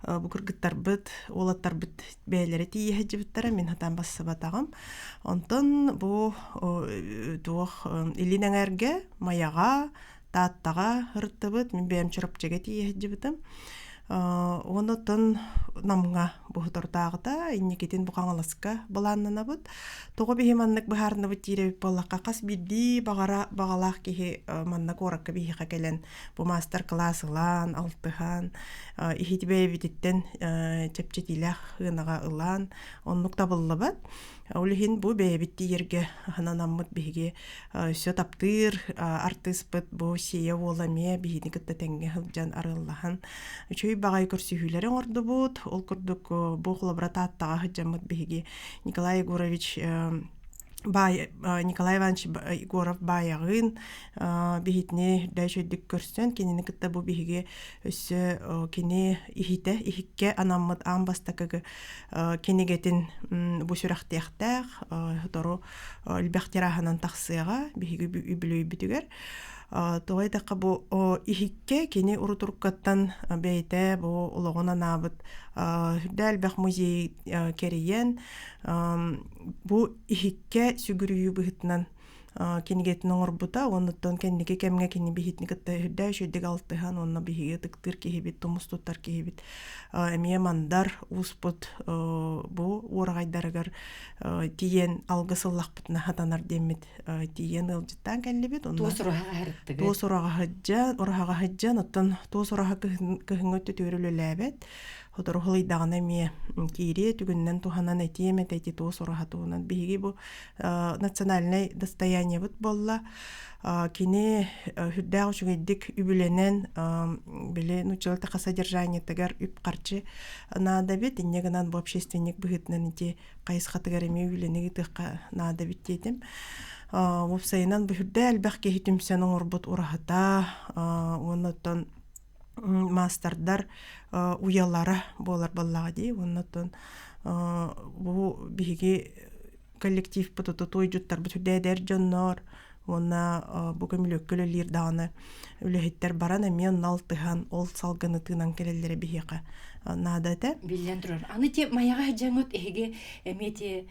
бу кыргыттарбыт, уолаттарбыт бэйэлэрэ тиийэ сылдьыбыттара, мин сатаан бассыбатаҕым. Онтон бу туох илин эҥээргэ, Майаҕа, Тааттаҕа ырыттыбыт, мин бэйэм Чурапчыга тиийэ сылдьыбытым. Уонна оттон Намҥа бу соторутааҕыта инникитин бу Хаҥаласка былааннанабыт. Тоҕо биһи маннык быһаарынабыт диир эбит буоллахха, хас биирдии баҕара баҕалаах киһи манна куоракка биһиэхэ кэлэн бу маастар-кылаас ылан, алтыһан, иһит бэйэбититтэн чэпчэтиилээх сыанаҕа ылан оннук табыллыбат. Ол иһин бу бэйэбит тиийэргэ сананаммыт биһиги өссө таптыыр артыыспыт бу Сия уола эмиэ биһини кытта тэҥҥэ сылдьан арыаллаһан үчүгэй баҕайы көрсүһүүлэри оҥордубут. Ол курдук бу холобура Тааттаҕа сылдьаммыт биһиги Николай Егорович Баай Николай Иванович Егоров Баайаҕыын биһитини үрдэ үчүгэйдик көрсөн кинини кытта бу биһиги өссө кини иһитэ иһиккэ анаммыт аан бастакы кинигэтин бу сүрэхтиэхтээх сотору элбэх тираһынан тахсыаҕа биһиги үбүлүөйбүтүгэр тоҕо диэтэххэ бу иһиккэ кини урутуруккаттан бэйэтэ бу олоҕун анаабыт үрдэ элбэх музей кэрийэн Бу иһиккэ сүгүрүйүү быһыытынан кинигэтин оҥорбута уонна кэнники кэмҥэ кини биһитини кытта үрдээх үчүгэйдик алтыһан уонна биһиги ытыктыыр киһибит, тумус туттар киһибит эмиэ мандар ууспут бу уораҕайдарыгар тиийэн алгыс ыллахпытына сатанар диэммит тиийэн ыалдьыттаан кэллибит. Туос ураһаҕа сырыттыгыт. Туос ураһаҕа сылдьан, ураһаҕа сылдьан, оттон туос ураһа кыһыҥҥы өттүтүгэр үлэлээбэт. Сотору хылыйдаҕына эмиэ киириэ, түгүннэн туһанан этиэм этэ ити туос ураһа туһунан. Биһиги бу национальнай достояние. содержаниебыт буолла. Кини үрдээх үчүгэйдик үбүлэнэн били нууччалыы таха содержаниетыгар үп-харчы наада эбит. Инньэ гынан бу общественник быһыытынан ити хайысхатыгар эмиэ үлэни ыытыахха наада эбит диэтим. Уопсайынан бу үрдэ элбэх киһи түмсэн оҥорбут ураһата уонна оттон маастардар уйалара буолар буоллаҕа дии. Уонна оттон бу биһиги коллективпыт ото туойдьуттарбыт үрдээдэр дьоннор уонна бу көмүлүөккэ үлэлиир даҕаны үлэһиттэр баран эмиэ онно алтыһан ол салгыны тыынан кэлэллэрэ биһиэхэ наада этэ. Биллэн турар. Аны ти Майаҕа дьаҥыт эһиги эмиэ ти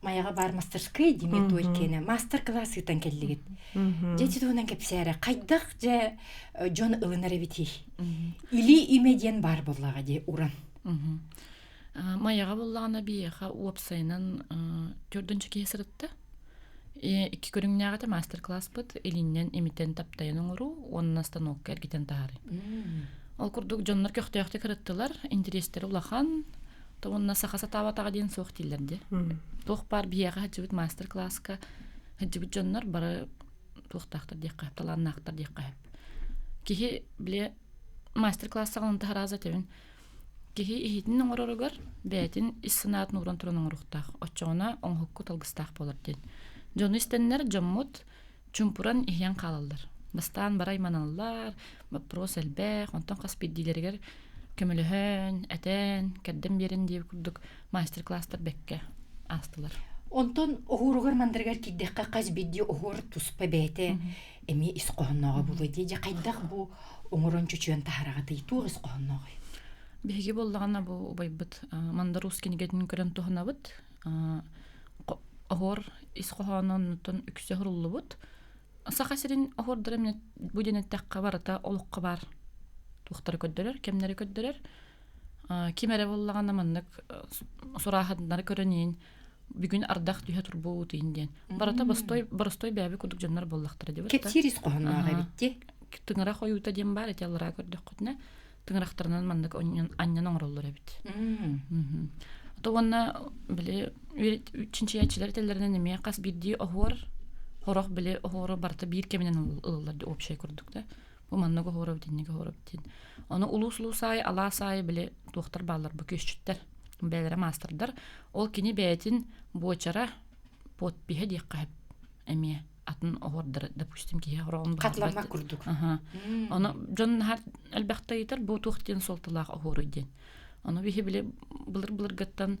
Майаҕа баар мастерская диме той киэнэ мастер-класс ыытан кэллигит. Дьэ ити туһунан кэпсээрэ хайдах дьэ дьон ылынар эбитий? Или име диэн баар буоллаҕа дии уран. Майаҕа буоллаҕына биһиэхэ уопсайынан төрдүнчэ киһи сырытта. Икки көрүҥнээҕитэ мастер-класспыт илииннэн имитэн таптайан оҥоруу уонна станокка эргитэн таһаарыы. Ол курдук дьоннор көхтөөхтүк ырыттылар, интэриэстэрэ улахан, то уонна саха сатаабатаҕа диэн суох дииллэр дии. Туох баар биһиэхэ сылдьыбыт мастер-класска сылдьыбыт дьоннор бары туохтаахтар диэххэ, талааннаахтар диэххэ сөп. Киһи били мастер-класс саҕаланан таһарааза этэбин Киһи иһитин оҥороругар бэйэтин ис санаатын ууран туран оҥоруохтаах, оччоҕуна оҥоһукку талгыстаах буолар диэн. Дьону истэннэр дьоммут чуумпуран иһийэн хаалаллар. Бастаан бары айманаллар, боппуруос элбэх, онтон хас биирдиилэригэр көмөлөһөн, этэн, кэрдэн биэрэн диэбит курдук мастер-класстар бэккэ аастылар. Онтон оһуоругар мандарыгар киирдэххэ хас биирдии оһуор туспа бэйэтэ эмиэ ис хоһооннооҕо буолуо дии. Дьэ хайдах бу оҥорон чочуйан таһараҕытый? Туох ис хоһооннооҕуй? Биһиги буоллаҕына бу убайбыт Мандар Уус кинигэтин көрөн туһанабыт. Оһуор ис хоһооно оннуттан үксэ оһоруллубут. Саха сирин оһуордара бу диэн эттэххэ барыта олоххо баар туохтары көрдөрөр, кэмнэри көрдөрөр. Ким эрэ буоллаҕына маннык сурааһыннары көрөн иин бүгүн ардах түһэ турбут иин диэн. Барыта боростой боростой бэйэбит курдук дьоннор буоллахтара дебит. Кэпсиир ис хоһоонноох эбит дии. Тыҥырах ойуута диэн баар эти аллараа көрдөххүтүнэ тыҥырахтарынан маннык анньан оҥороллор эбит. То уонна били чинчийээччилэр этэллэринэн эмиэ хас биирдии оһуор хорох били оһуору барыта биир кэминэн ылыллар общай курдук да. Бу маннык оһуора итинник оһуора диэн. Ону улуус-улуус аайы алаас аайы били туохтар бааллар бу күөсчүттэр бэйэлэрэ маастардар. Ол кини бэйэтин буочара подпиһа диэххэ сөп эмиэ атын оһуордары допустим киһи хороҕун Хатыламмат курдук. Ону дьон наһаа элбэхтэ ыйытар бу туох диэн суолталаах оһуоруй диэн. Ону биһи били былыр-былыргыттан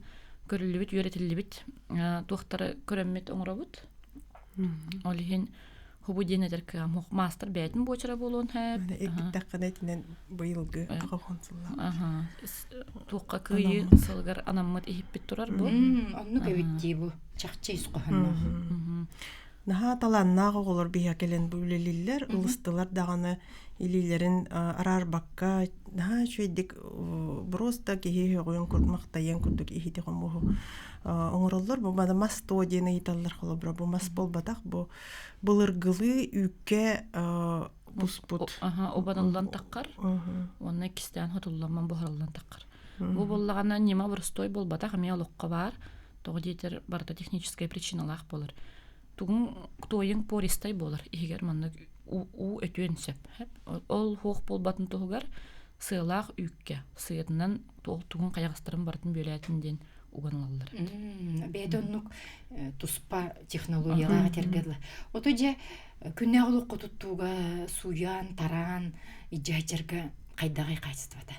көрүллүбүт, үөрэтиллибит туохтары көрөммүт оҥоробут. Ол иһин Хубу диэн этэр кыам маастар бэйэтин буочара буолуон хэп. Эргиттэххинэ итинэн быйылгы аҕахон сыллаах. Аха. Туохха кыайыы сылыгар анаммыт иһиппит турар бу. Оннук эбит дии бу. Чахчы ис хоһоонноох. Наһаа талааннаах оҕолор биһиэхэ кэлэн бу үлэлииллэр, ылыстылар даҕаны илиилэрин араарбакка наһаа үчүгэйдик просто киһи өҕүөн махтайыан курдук иһити хомуһу оҥороллор. Бу маны мас туо диэн ыйыталлар холобура бу мас буолбатах бу былыргылыы үүккэ буспут. Аха, убаныллан таххар уонна иккистээн хотулламман буһарыллан таххар. Бу буоллаҕына ньыма боростуой буолбатах, эмиэ олоххо баар. Тоҕо диэтэр барыта техническэй причиналаах буолар. Тугуҥ туойуҥ пористай буолар, иһигэр маннык уу өтүөн сөп. Ол хуох буолбатын туһугар сыалаах үүккэ сыатынан тугун хайаҕастарын барытын бүөлээтин диэн уган ылаллар эбит. Бэйэтэ оннук туспа технологиялаах этэргэ дылы. Ото дьэ күннээҕи олоххо туттууга сууйан, тараан, идьээчэргэ хайдаҕый хаачыстыбата.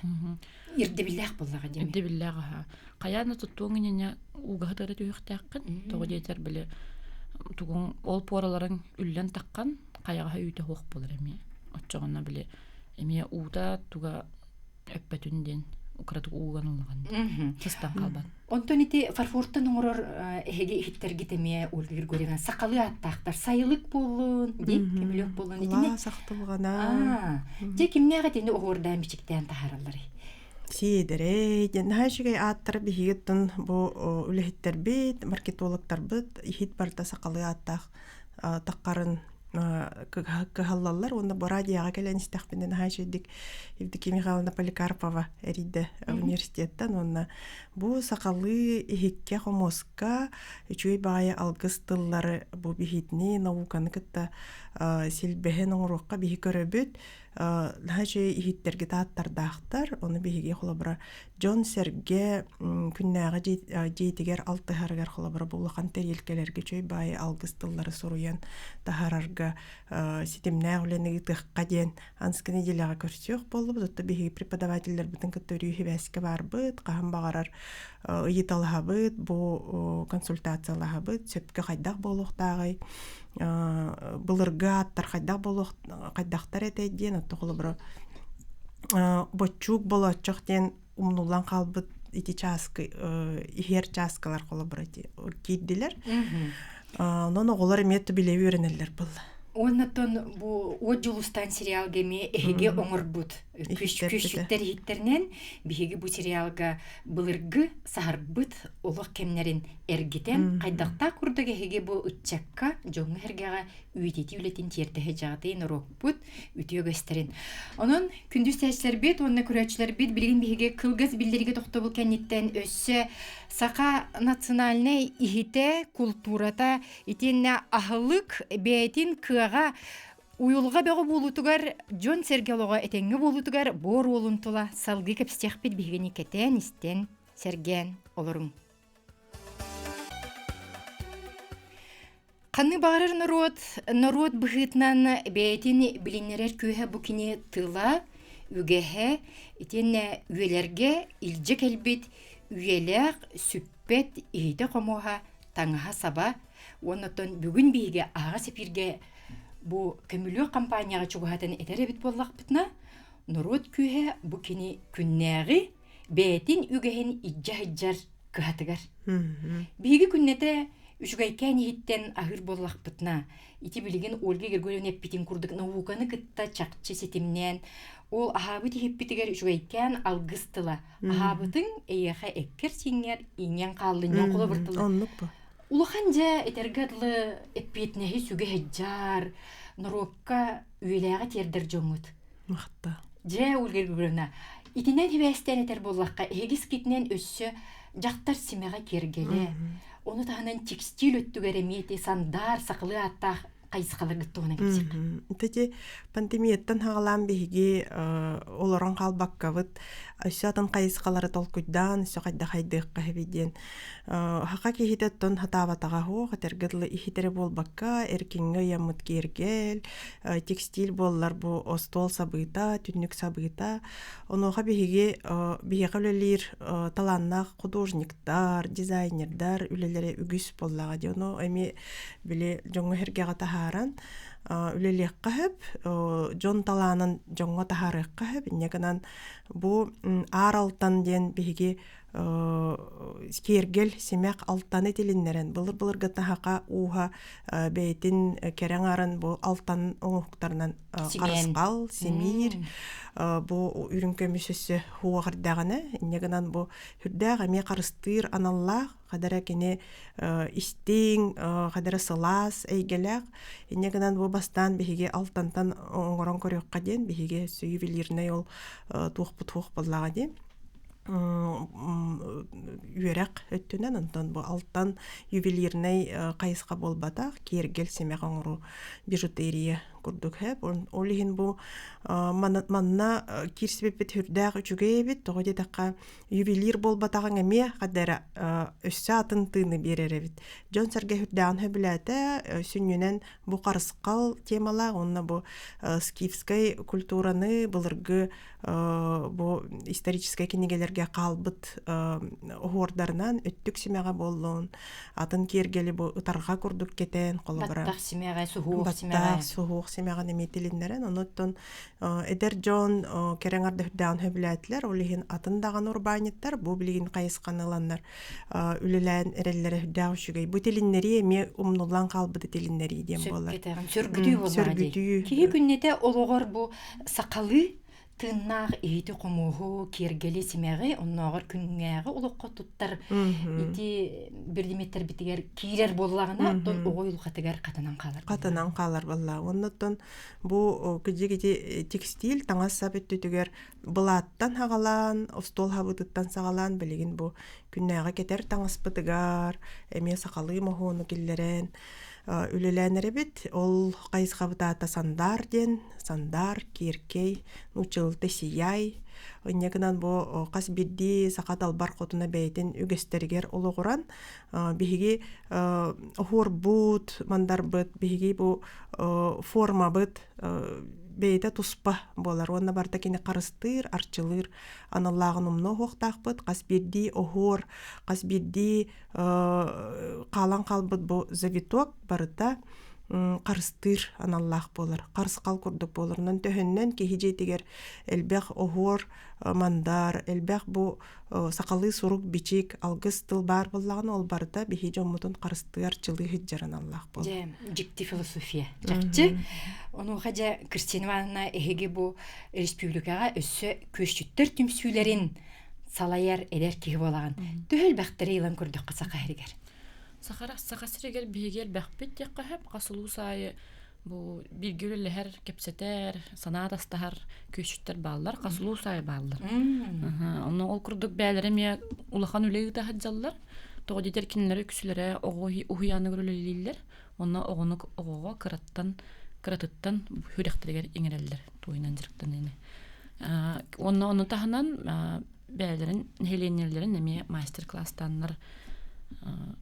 Ирдэбиллээх буоллаҕа дии. Ирдэбиллээх аһа. Хайаан да туттуоҥ иннинэ уугаһы тыра түһүөхтээххин. Тоҕо диэтэр били тугуҥ ол пуораларыҥ үллэн таххан хайаҕаһа үүтэ суох буолар эмиэ. Оччоҕуна били эмиэ уута туга өппөтүн диэн кыратык ууган ыллаҕын сыстан хаалбат. Онтон ити фарфортан оҥорор эһиги иһиттэргит эмиэ Ольга Григорьевна сахалыы ааттаахтар сайылык буоллун ди көмүлүөк буоллун итини сахтылҕана дьэ кимнээх итини оһуордаан бичиктээн таһааралларый Сиэдэрэй диэн наһаа үчүгэй ааттара биһигиттэн бу үлэһиттэрбит, маркетологтарбыт иһит барыта сахалыы ааттаах таххарын кыһаллаллар уонна бу радиоҕа кэлэн истэхпинэ наһаа үчүгдик Евдокия Михайловна Поликарпова эрийдэ университеттан уонна бу сахалыы иһиккэ хомуоска үчүгэй баҕайы алгыс тыллары бу биһитини науканы кытта силбэһэн оҥоруохха биһи көрөбүт наһаа үчүгэй иһиттэргэ тааттардаахтар ону биһиги холобура дьон-сэргэ күннээҕи дьиэтигэр алтыһарыгар холобура бу улахан тэриэлкэлэргэ үчүгэй баайы алгыс тыллары суруйан таһаарарга ситимнээх үлэни ыытыахха диэн анскы неделяҕа көрсүөх буоллубут. Отто биһиги преподавателлэрбитин кытта өрүү сибээскэ баарбыт, хаһан баҕарар ыйыталаһабыт, бу консультациялаһабыт, сөпкө хайдах буолуохтааҕый, былыргы ааттар хайдах буолуох хайдахтар этэй диэн, отто холобура боччуук болооччох диэн умнуллан хаалбыт ити чааскы иһэр чааскалар холобура ити киирдилэр. Онон оҕолор эмиэ билэ үөрэнэллэр буолла. Оннотон бу Уот Дьулустаан сериалга эмиэ эһиги оҥорбут күччүттэр иһиттэринэн биһиги бу сериалга былыргы саһарбыт олох кэмнэрин эргитэн хайдахтаах курдук эһиги бу ыччакка дьоҥҥо-сэргэҕэ үйэтитии үлэтин тиэрдэ сылдьаҕытый норуоппут үтүө үгэстэрин. Онон күндү истээччилэрбит уонна көрөөччүлэрбит билигин биһиги кылгас биллэриигэ тохтобул кэнниттэн өссө саха национальнай иһитэ, култуурата итиэннэ аһылык бэйэтин кыаҕа уйулҕа бөҕө буолуутугар дьон-сэргэ олоҕо этэҥҥэ буолуутугар буор уолун тула салгыы кэпсиэхпит биһигини кэтээн истэн сэргээн олоруҥ. Ханнык баҕарар норуот норуот быһыытынан бэйэтин билиннэрэр күүһэ бу кини тыла, үгэһэ итиэннэ үйэлэргэ илдьэ кэлбит үйэлээх, сүппэт иһитэ-хомуоһа, таҥаһа-саба уонна оттон бүгүн биһиги аһаҕас эпииргэ бу көмүлүөк компанияҕа чугаһатан этэр эбит буоллахпытына, норуот күүһэ бу кини күннээҕи бэйэтин үгэһин илдьэ сылдьар кыһатыгар. Биһиги күннэтэ үчүгэйкээн иһиттэн аһыыр буоллахпытына, ити билигин Ольга Григорьевна эппитин курдук науканы кытта чахчы ситимнээн, ол аһаабыт иһиппитигэр үчүгэйкээн алгыс тыла аһаабытыҥ эйиэхэ эккэр-сииҥҥэр иҥэн хааллынньаҥ холобур тыла. Оннук бу. Улахан дьэ этэргэ дылы эппиэтинэһи сүгэ сылдьар, норуокка үйэлээҕи тиэрдэр дьоҥҥут. Махта. Дьэ, Ольга Григорьевна, итинэн сибээстээн этэр буоллахха, эһиги скитинэн өссө дьахтар симэҕэ киэргэлэ, ону таһынан текстиль өттүгэр эмиэ ити сандаар сахалыы ааттаах хайысхаларгыт туһунан кэпсиэххэ. Ити пандемияттан хаҕалаан биһиги олорон хаалбаккабыт, өссө атын хайысхалары толкуйдаан, өссө хайдах хайдыахха эбит диэн Хака киһитэ оттон хатаабатаҕа суох, этэргэ дылы иһитэрэ буолбакка, эркиҥҥэ ыйаммыт киэргэл, текстиль буоллар бу остуол сабыыта, түннүк сабыыта. Онуоха биһиги биһиэхэ үлэлиир талааннаах художниктар, дизайнердар үлэлэрэ үгүс буоллаҕа дии. Ону эмиэ били дьоҥҥо-сэргэҕэ таһааран үлэлиэххэ сөп, дьон талаанын дьоҥҥо таһаарыахха сөп. Инньэ гынан бу Аар Алтан диэн биһиги киэргэл симэх алтаны тилиннэрэн былыр-былыргыттан хака ууһа бэйэтин кэрэ аҥарын бу алтан оҥоһуктарынан харысхал, симиир бу үрүҥ көмүс өссө хуоҕардаҕына инньэ гынан бу үрдээх эмиэ харыстыыр аналлаах хадара кини истиҥ хадара сылаас эйгэлээх инньэ гынан бу бастаан биһиги алтантан оҥорон көрүөххэ диэн биһиги өссө ювелирнай ол туохпут хуох буоллаҕа диэн үөрэх өттүнэн онтон бу алтан ювелирнай хайысха буолбатах киэргэл симэх оҥоруу бижутерия курдук хэп ол иһин бу манна киирсибиппит үрдээх үчүгэй эбит тоҕо диэтэххэ ювелир буолбатаҕыҥ эмиэ хадара өссө атын тыыны биэрэр эбит дьон-сэргэ үрдээҕин сөбүлээтэ сүнньүнэн бу харысхал темалаах уонна бу скифскай культураны былыргы бу историческай кинигэлэргэ хаалбыт оһуордарынан өттүк симэҕэ буоллун атын киэргэли бу ытарҕа курдук кэтэн холобура баттах симэҕэ суһуох симэҕэ суһуох симэҕин эмиэ тилиннэрэн онуттан эдэр дьон кэрэҥ ардыһырдаан сөбүлээтилэр ол иһин атын даҕаны урбаанньыттар бу билигин хайысханы ыланнар үлэлээн эрэллэрэ үрдээх үчүгэй бу тилиннэрии эмиэ умнуллан хаалбыты тилиннэрии диэн буолар сөргүтүү буоллаҕа дии киһи күннэтэ олоҕор бу сахалыы. тыыннаах иһити-хомуоһу, киэргэли, симэҕи оннооҕор күҥҥээҕи олоххо туттар ити бирдимиттэрбитигэр киирэр буоллаҕына, оттон оҕо уйулҕатыгар хатанан хаалар. Хатанан хаалар буолла. Оннуттан бу кыдьык ити текстиль таҥас-сап өттүтүгэр былааттан хаҕалаан, остуол хабыытыттан саҕалаан билигин бу күннээҕи кэтэр таҥаспытыгар эмиэ сахалыы моһуону киллэрэн үлэлээн эрэбит. Ол хайысхабыт аата Сандаар диэн. Сандаар, Киэркэй, нууччалыыта Сияй. Инньэ гынан бу хас биирдии саха далбар хотуна бэйэтин үгэстэригэр олоҕуран биһиги оһуорбут, мандарбыт, биһиги бу формабыт бэйэтэ туспа буолар уонна барыта кини харыстыыр, арчылыыр аналлааҕын умнуо уһуохтаахпыт. Хас биирдии оһуор, хас биирдии хаалан хаалбыт бу завиток барыта харыстыыр аналлаах буолар. Харысхал курдук буолар. Онон төһөннөн киһи дьиэтигэр элбэх оһуор, мандар, элбэх бу сахалыы сурук-бичик, алгыс тыл баар буоллаҕына, ол барыта биһи дьоммутун харыстыыр, арчылыы сылдьар аналлаах буолар. Дьэ, дьикти философия. Чахчы. Онуоха дьэ, Кристина Ивановна, эһиги бу республикаҕа өссө күөсчүттэр түмсүүлэрин салайар эдэр киһи буолаҕын. Төһө элбэхтэри ылан көрдөххө саха сиригэр? Саха, саха сиригэр биһиги элбэхпит диэххэ сөп. Хас улуус аайы бу бииргэ үлэлэһэр, кэпсэтэр, санаа атастаһар күөсчүттэр бааллар, хас улуус аайы бааллар. Онно ол курдук бэйэлэрэ эмиэ улахан үлэ ыыта сылдьаллар. Тоҕо диэтэр кинилэри үксүлэрэ оҕо уһуйааныгар үлэлииллэр. Онно оҕону оҕоҕо кыраттан кыратыттан сүрэхтэригэр иҥэрэллэр туойунан дьарыктаныыны. Уонна ону таһынан бэйэлэрин нэһилиэнньэлэрин эмиэ мастер-класстаннар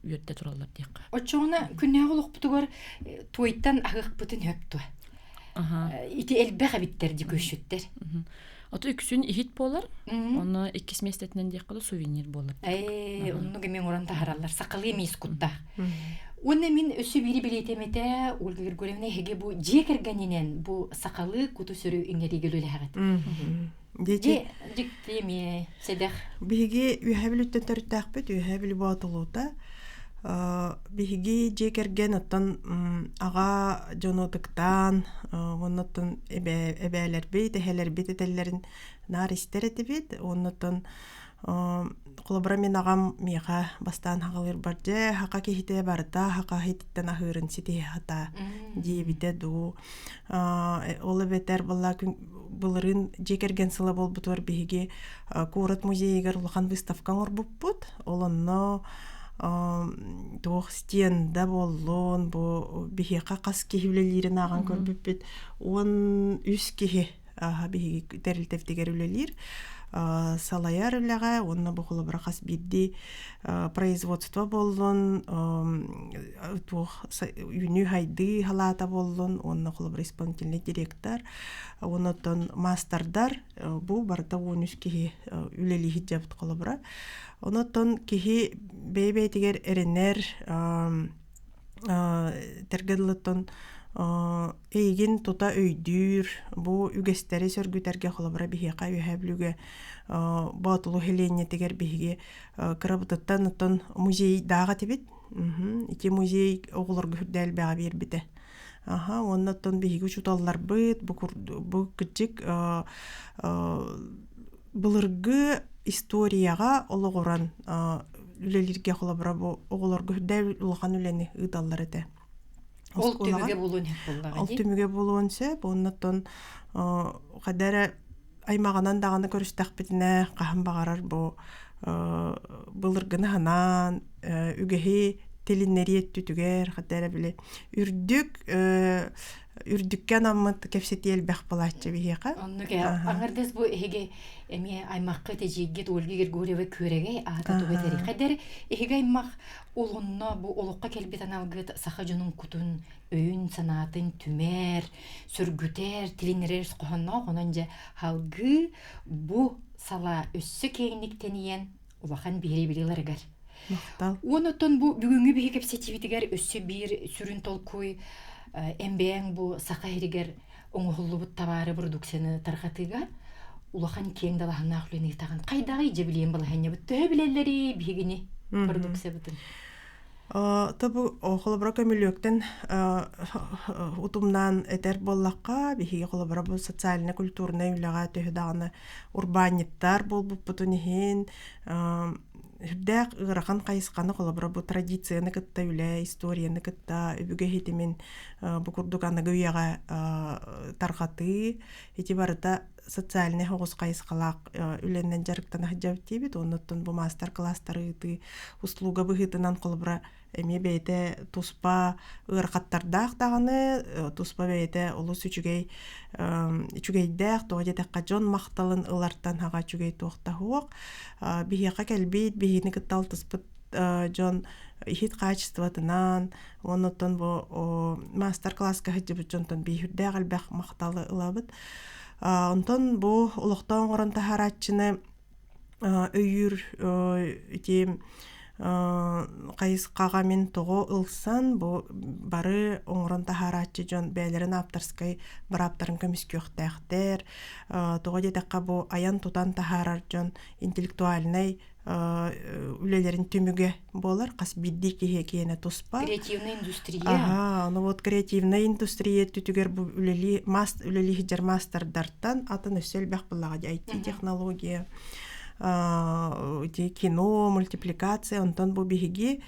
үөрдэ тураллар диэххэ. Оччоҕуна күннээҕи олохпутугар туойтан аһыахпытын сөп дуо? Ити элбэх эбиттэр ди күөсчүттэр. Ото үксүн иһит буолар, онно иккис миэстэтинэн диэххэ да сувенир буолар. Ээ, оннук эмиэ оҥорон таһараллар. Сахалыы эмиэ куттаах. Уонна мин өссө биири билиэтим этэ, Ольга Григорьевна эһиги бу дьиэ кэргэнинэн бу сахалыы куту-сүрү иҥэриигэ үлэлэһэҕит. Дьэ, дьикти эмиэ сэдэх. Биһиги Үөһээ Бүлүүттэн төрүттээхпит, Үөһээ Бүлүү Боотулуута. Биһиги дьиэ кэргэн оттон аҕа дьону ытыктаан, уонна оттон эбээлэрбит, эһэлэрбит этэллэрин наар истэр этибит. Уонна оттон холобура мин аҕам миэхэ бастаан хаҕалыырбар дьэ хака киһитэ барыта хака иһититтэн аһыырын ситиһэ сатаа диэбитэ дуу. Ол эбэтэр была былырыын дьиэ кэргэн сыла буолбутугар биһиги куорат музейыгар улахан выставка оҥорбуппут. Ол онно туох стенда буоллун, бу биһиэхэ хас киһи үлэлиирин ааҕан көрбүппүт. 13 киһи биһиги тэрилтэбитигэр үлэлиир. Салайар үлэҕэ уонна бу холобура хас биирдии производство буоллун, туох үүнүү-сайдыы халаата буоллун уонна холобура исполнительный директор, уонна оттон маастардар бу барыта 13 киһи үлэлии сылдьабыт холобура. Онон киһи бэйэ-бэйэтигэр эрэнэр тэргэ дылыттан эйигин тута өйдүүр, бу үгэстэри сөргүтэргэ холобура биһиэхэ Үөһээ Бүлүүгэ Боотулу сэлиэнньэтигэр биһиги кырабытыттан оттон музейдаах этибит. Ити музей оҕолорго үрдэ элбэҕи биэрбитэ. Аха, уонна оттон биһиги учууталларбыт бу бу кырдьык былыргы историяҕа олоҕуран үлэлииргэ холобура бу оҕолорго үрдэ улахан үлэни ыыталлар этэ. Ол түмүгэ буолуон сөп буоллаҕа Ол түмүгэ буолуон сөп. Уонна оттон хайда эрэ аймаҕынан даҕаны көрүстэхпитинэ хаһан баҕарар бу былыргыны ханаан үгэһи тилиннэрии өттүтүгэр хата эрэ били үрдүк үрдүккэ анаммыт кэпсэтии элбэх буолааччы биһиэхэ. Оннук ээ. Аҥардас бу эһиги эмиэ аймахха тэдьиигит Ольга Григорьева Күөрэгэй аата тугу этэрий? Хайдэр эһиги аймах олонно бу олоххо кэлбит аналгыт саха дьонун кутун өйүн-санаатын түмэр, сөргүтэр, тилиннэрэр хоһоонноох онон дьэ халгыы бу салаа өссө киэҥник тэнийэн улахан биһирэбили ыларыгар. Махтал. Уон оттон бу бүгүҥҥү биһи кэпсэтиибитигэр өссө биир сүрүн толкуй эмбэйэҥ бу саха иһигэр оҥоһуллубут табаары продукцияны тарҕатыыга улахан киэҥ далаһыннаах үлэни ыытаҕын. Хайдаҕый дьэ билиэн балаһыанньабыт төһө билэллэрий биһигини продукциябытын? Тобу холобура көмүлүөктэн утумнаан этэр буоллахха, биһиги холобура бу социально-культурнай үлэҕэ төһө даҕаны урбаанньыттар буолбуппутун иһин үрдээх ыарахан хайысханы холобура бу традицияны кытта үлэ, историяны кытта өбүгэ иһитимин бу курдук аныгы үйэҕэ тарҕатыы ити барыта социальнай оҕус хайысхалаах үлэнэн дьарыктана сылдьабыт диибит. Оннуттан бу маастар-кылаастары ыытыы услуга быһыытынан холобура эмиэ бэйэтэ туспа ыарахаттардаах даҕаны, туспа бэйэтэ олус үчүгэй үчүгэйдээх, тоҕо диэтэххэ дьон махталын ылартан хаҕа үчүгэй туох да суох. Биһиэхэ кэлбит, биһигини кытта алтыспыт дьон иһит хаачыстыбатынан, оннуттан бу маастар-кылааска сылдьыбыт дьонтон биһирдээх элбэх махталы ылабыт. Онтон бу олохтоох оҥорон таһаарааччыны өйүүр ити хайысхаҕа мин тоҕо ылсан бу бары оҥорон таһаарааччы дьон бэйэлэрин ааптарскай бырааптарын көмүскүөхтээхтэр. Тоҕо диэтэххэ бу айан-тутан таһаарар дьон интеллектуальнай үлэлэрин түмүгэ буолар хас биирдии киһи киэнэ туспа креативная индустрия ага ну вот креативная индустрия түтүгэр бу үлэлии мас үлэлии сылдьар маастардартан атын өссө элбэх буллаҕа IT технология ити кино мультипликация онтон бу биһиги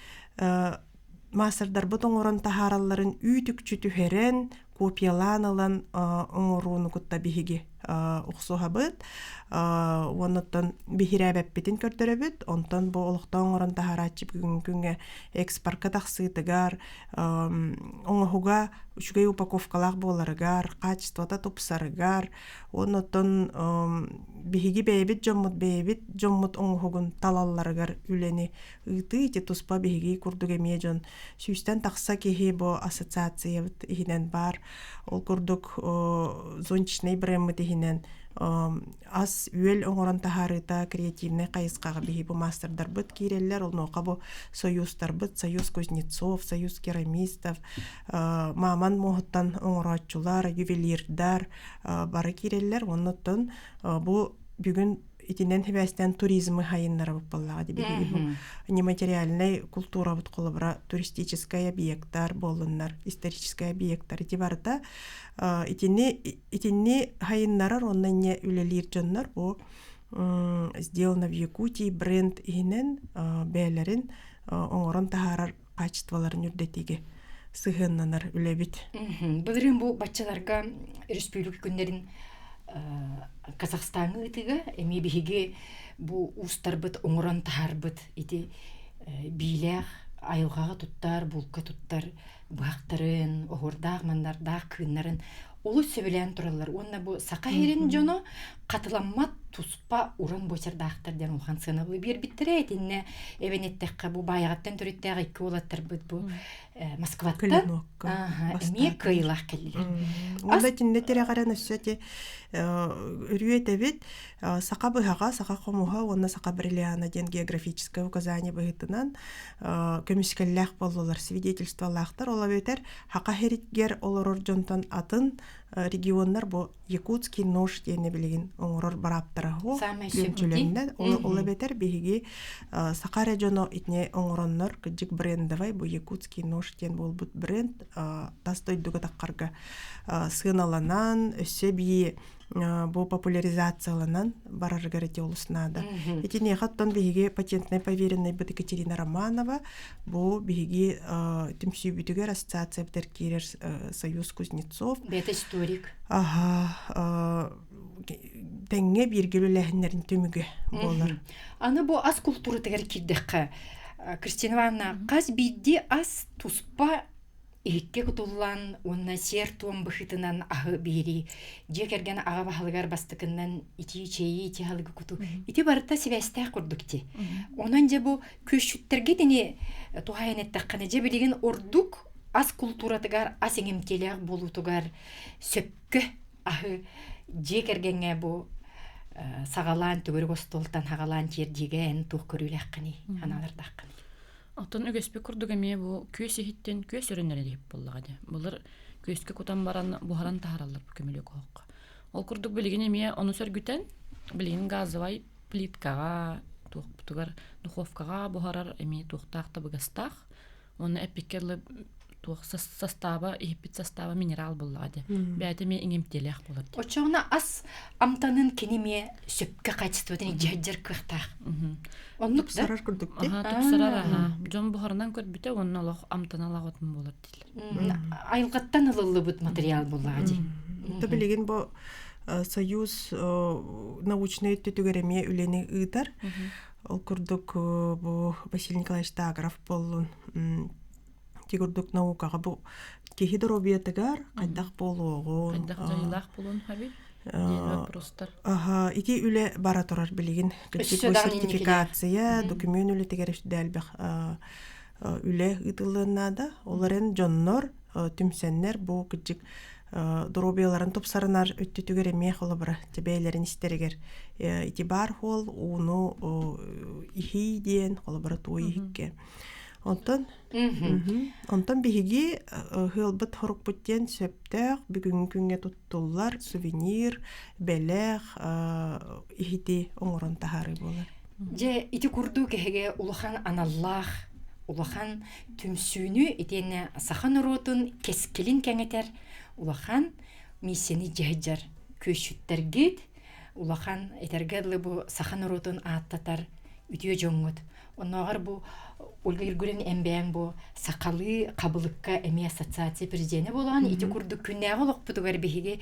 маастардарбыт оҥорон таһааралларын үүт-үкчү түһэрэн копиялаан ылан оҥорууну кытта биһиги охсуһабыт уоннаттан биһирээбэппитин көрдөрөбүт онтон бу олохтоох оҥорон таһаарааччы бүгүҥҥү күҥҥэ экспорка тахсыытыгар оҥоһуга үчүгэй упаковкалаах буоларыгар качествота тупсарыгар уоннаттан биһиги бэйэбит дьоммут бэйэбит дьоммут оҥоһугун талалларыгар үлэни ыытыы ити туспа биһиги курдук эмиэ дьон сүүстэн тахса киһи бу ассоциациябыт иһинэн баар. Ол курдук зонтичнай брэммит иһинэн ас үөл оҥорон таһаарыыта креативнай хайысхаҕа биһи бу маастардарбыт киирэллэр. Онуоха бу союзтарбыт Союз кузнецов, Союз керамистов, мааман муоһуттан оҥорооччулар, ювелирдар бары киирэллэр. Оннуттан бу бүгүн итинэн сибээстээн туризмы хайыннарабыт буоллаҕа дии биһиги бу нематериальнай культурабыт холобура туристическай объектар буоллуннар историческай объектар ити барыта итини итинни хайыннарар уонна инньэ үлэлиир дьоннор бу сделано в Якутии бренд иһинэн бэйэлэрин оҥорон таһаарар качестволарын үрдэтиигэ сыһыаннанар үлэбит. Былырыын бу баччаларга өрөспүүбүлүкэ күннэрин Казахстаҥҥа ыытыыга эмиэ биһиги бу уустарбыт оҥорон таһаарбыт ити биилээх айылҕаҕа туттар, булка туттар быһахтарын, оһуордаах мандардаах кыыннарын олус сөбүлээн тураллар уонна бу саха сирин дьоно хатыламмат туспа уран буочардаахтар диэн улахан сыанабылы биэрбиттэрэ итиннэ эбэн эттэххэ бу баайаҕаттан төрүттээх икки уолаттарбыт бу Москваттан эмиэ кыайыылаах кэллилэр. Уонна итиннэ тирэҕирэн өссө ити өрүү этэбит саха быһаҕа, саха хомуһа уонна саха бриллиана диэн географическое указание быһыытынан көмүскэллээх буоллулар, свидетельстволаахтар. Ол эбэтэр Хака сиригэр олорор дьонтон атын регионнар бу якутский нож диэни билигин оҥорор барааптара суох күөмчүлэннэ. Ол эбэтэр биһиги саха эрэ дьоно итини оҥороннор кырдьык брендовай бу якутский нож диэн буолбут бренд тас дойдуга таххарга сыаналанан өссө бии бу популяризацияланан барарыгар ити олус наада. Итиниэхэ оттон биһиги патентнай поверенныйбыт Екатерина Романова бу биһиги түмсүүбүтүгэр ассоциациябытыгар киирэр Союз кузнецов. Бэйэтэ историк. Аха, тэҥҥэ бииргэ үлэлээһиннэрин түмүгэ буолар. Аны бу ас култууратыгар киирдэххэ, Кристина Ивановна, хас биирдии ас туспа Иһиккэ кутуллан уонна сиэр-туом быһыытынан аһы биэрии, дьиэ кэргэн аҕа баһылыгар бастакыннан итии чэйи, ити аһылыгы кутуу ити барыта сибээстээх курдук дии. Онон дьэ бу күөсчүттэргэ итини туһаайан эттэххинэ, дьэ билигин ордук ас култууратыгар, ас иҥэмтиэлээх буолуутугар сөпкө аһы дьиэ кэргэҥҥэ бу саҕалаан төгүрүк остуолтан саҕалаан тиэрдиигэ эн туох көрүүлээххиний, санаалардааххыный? Оттон үгэспит курдук эмиэ бу күөс иһиттэн күөс өрөннөрөн иһип буоллаҕа дии. Былыр күөскэ кутан баран буһаран таһаараллар бу көмүлүөк оһоххо. Ол курдук билигин эмиэ ону сөргүтэн, билигин газовай плиткаҕа, туохпутугар духовкаҕа буһарар эмиэ туохтаах табыгастаах. Уонна эппиккэ дылы туох састааба иһиппит састааба минерал буоллаҕа дии. Бэйэтэ эмиэ иҥэмтиэлээх буолар дии. Оччоҕуна ас амтанын кини эмиэ сөпкө качествотын илдьэ кыахтаах. Оннук да? Тупсарар курдук дии. Аха, тупсарар аха. Дьон буһарынан көрбүтэ уонна олох амтана лаҕытын буолар дииллэр. Айылҕаттан ылыллыбыт материал буоллаҕа дии. То билигин бу Союз научнай өттүтүгэр эмиэ үлэни ыытар. Ол курдук бу Василий Николаевич Тагров буоллун ти курдук наукаҕа бу киһи доруобуйатыгар хайдах буолуоҕун хайдах дьайыылаах буолуон хаби диэн вопростар Аха, ити үлэ бара турар билигин. Кырдьык Өссө бу даҕаны инникилээх. сертификация, документ үлэтигэр элбэх үлэ ыытыллыан наада. Ол эрэн дьоннор түмсэннэр бу кырдьык доруобуйаларын тупсарынар өттүтүгэр эмиэ холобура бэйэлэрин истэригэр ити баар хуол ууну иһии диэн холобура туой иһикке онтон онтон биһиги ыалбыт хорукпут диэн сөптөөх бүгүҥҥү күҥҥэ туттуллар сувенир бэлэх иһити оҥорон таһаарыы буолар Дьэ, ити курдук эһиги улахан аналлаах, улахан түмсүүнү итиэннэ саха норуотун кэскилин кэҥэтэр улахан миссияны дьаһайдьар күөсчүттэргит, улахан этэргэ дылы бу саха норуотун ааттатар үтүө дьоҥҥут. Оннооҕор бу Ольга Григорьевна эмбээн бу сахалыы хабылыкка эмиэ ассоциация президенэ буолан ити курдук күннээҕи олохпутугар биһиги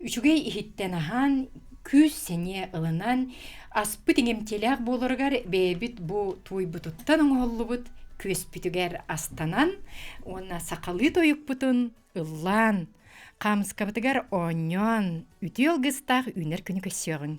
үчүгэй иһиттэн аһаан күүс-сэниэ ылынан аспыт иҥэмтиэлээх буоларыгар бэйэбит бу туойбутуттан оҥоһуллубут күөспүтүгэр астанан уонна сахалыы тойукпутун ыллаан хаамыскабытыгар оонньоон үтүө алгыстаах үүнэр күнү көрсүөҕүҥ.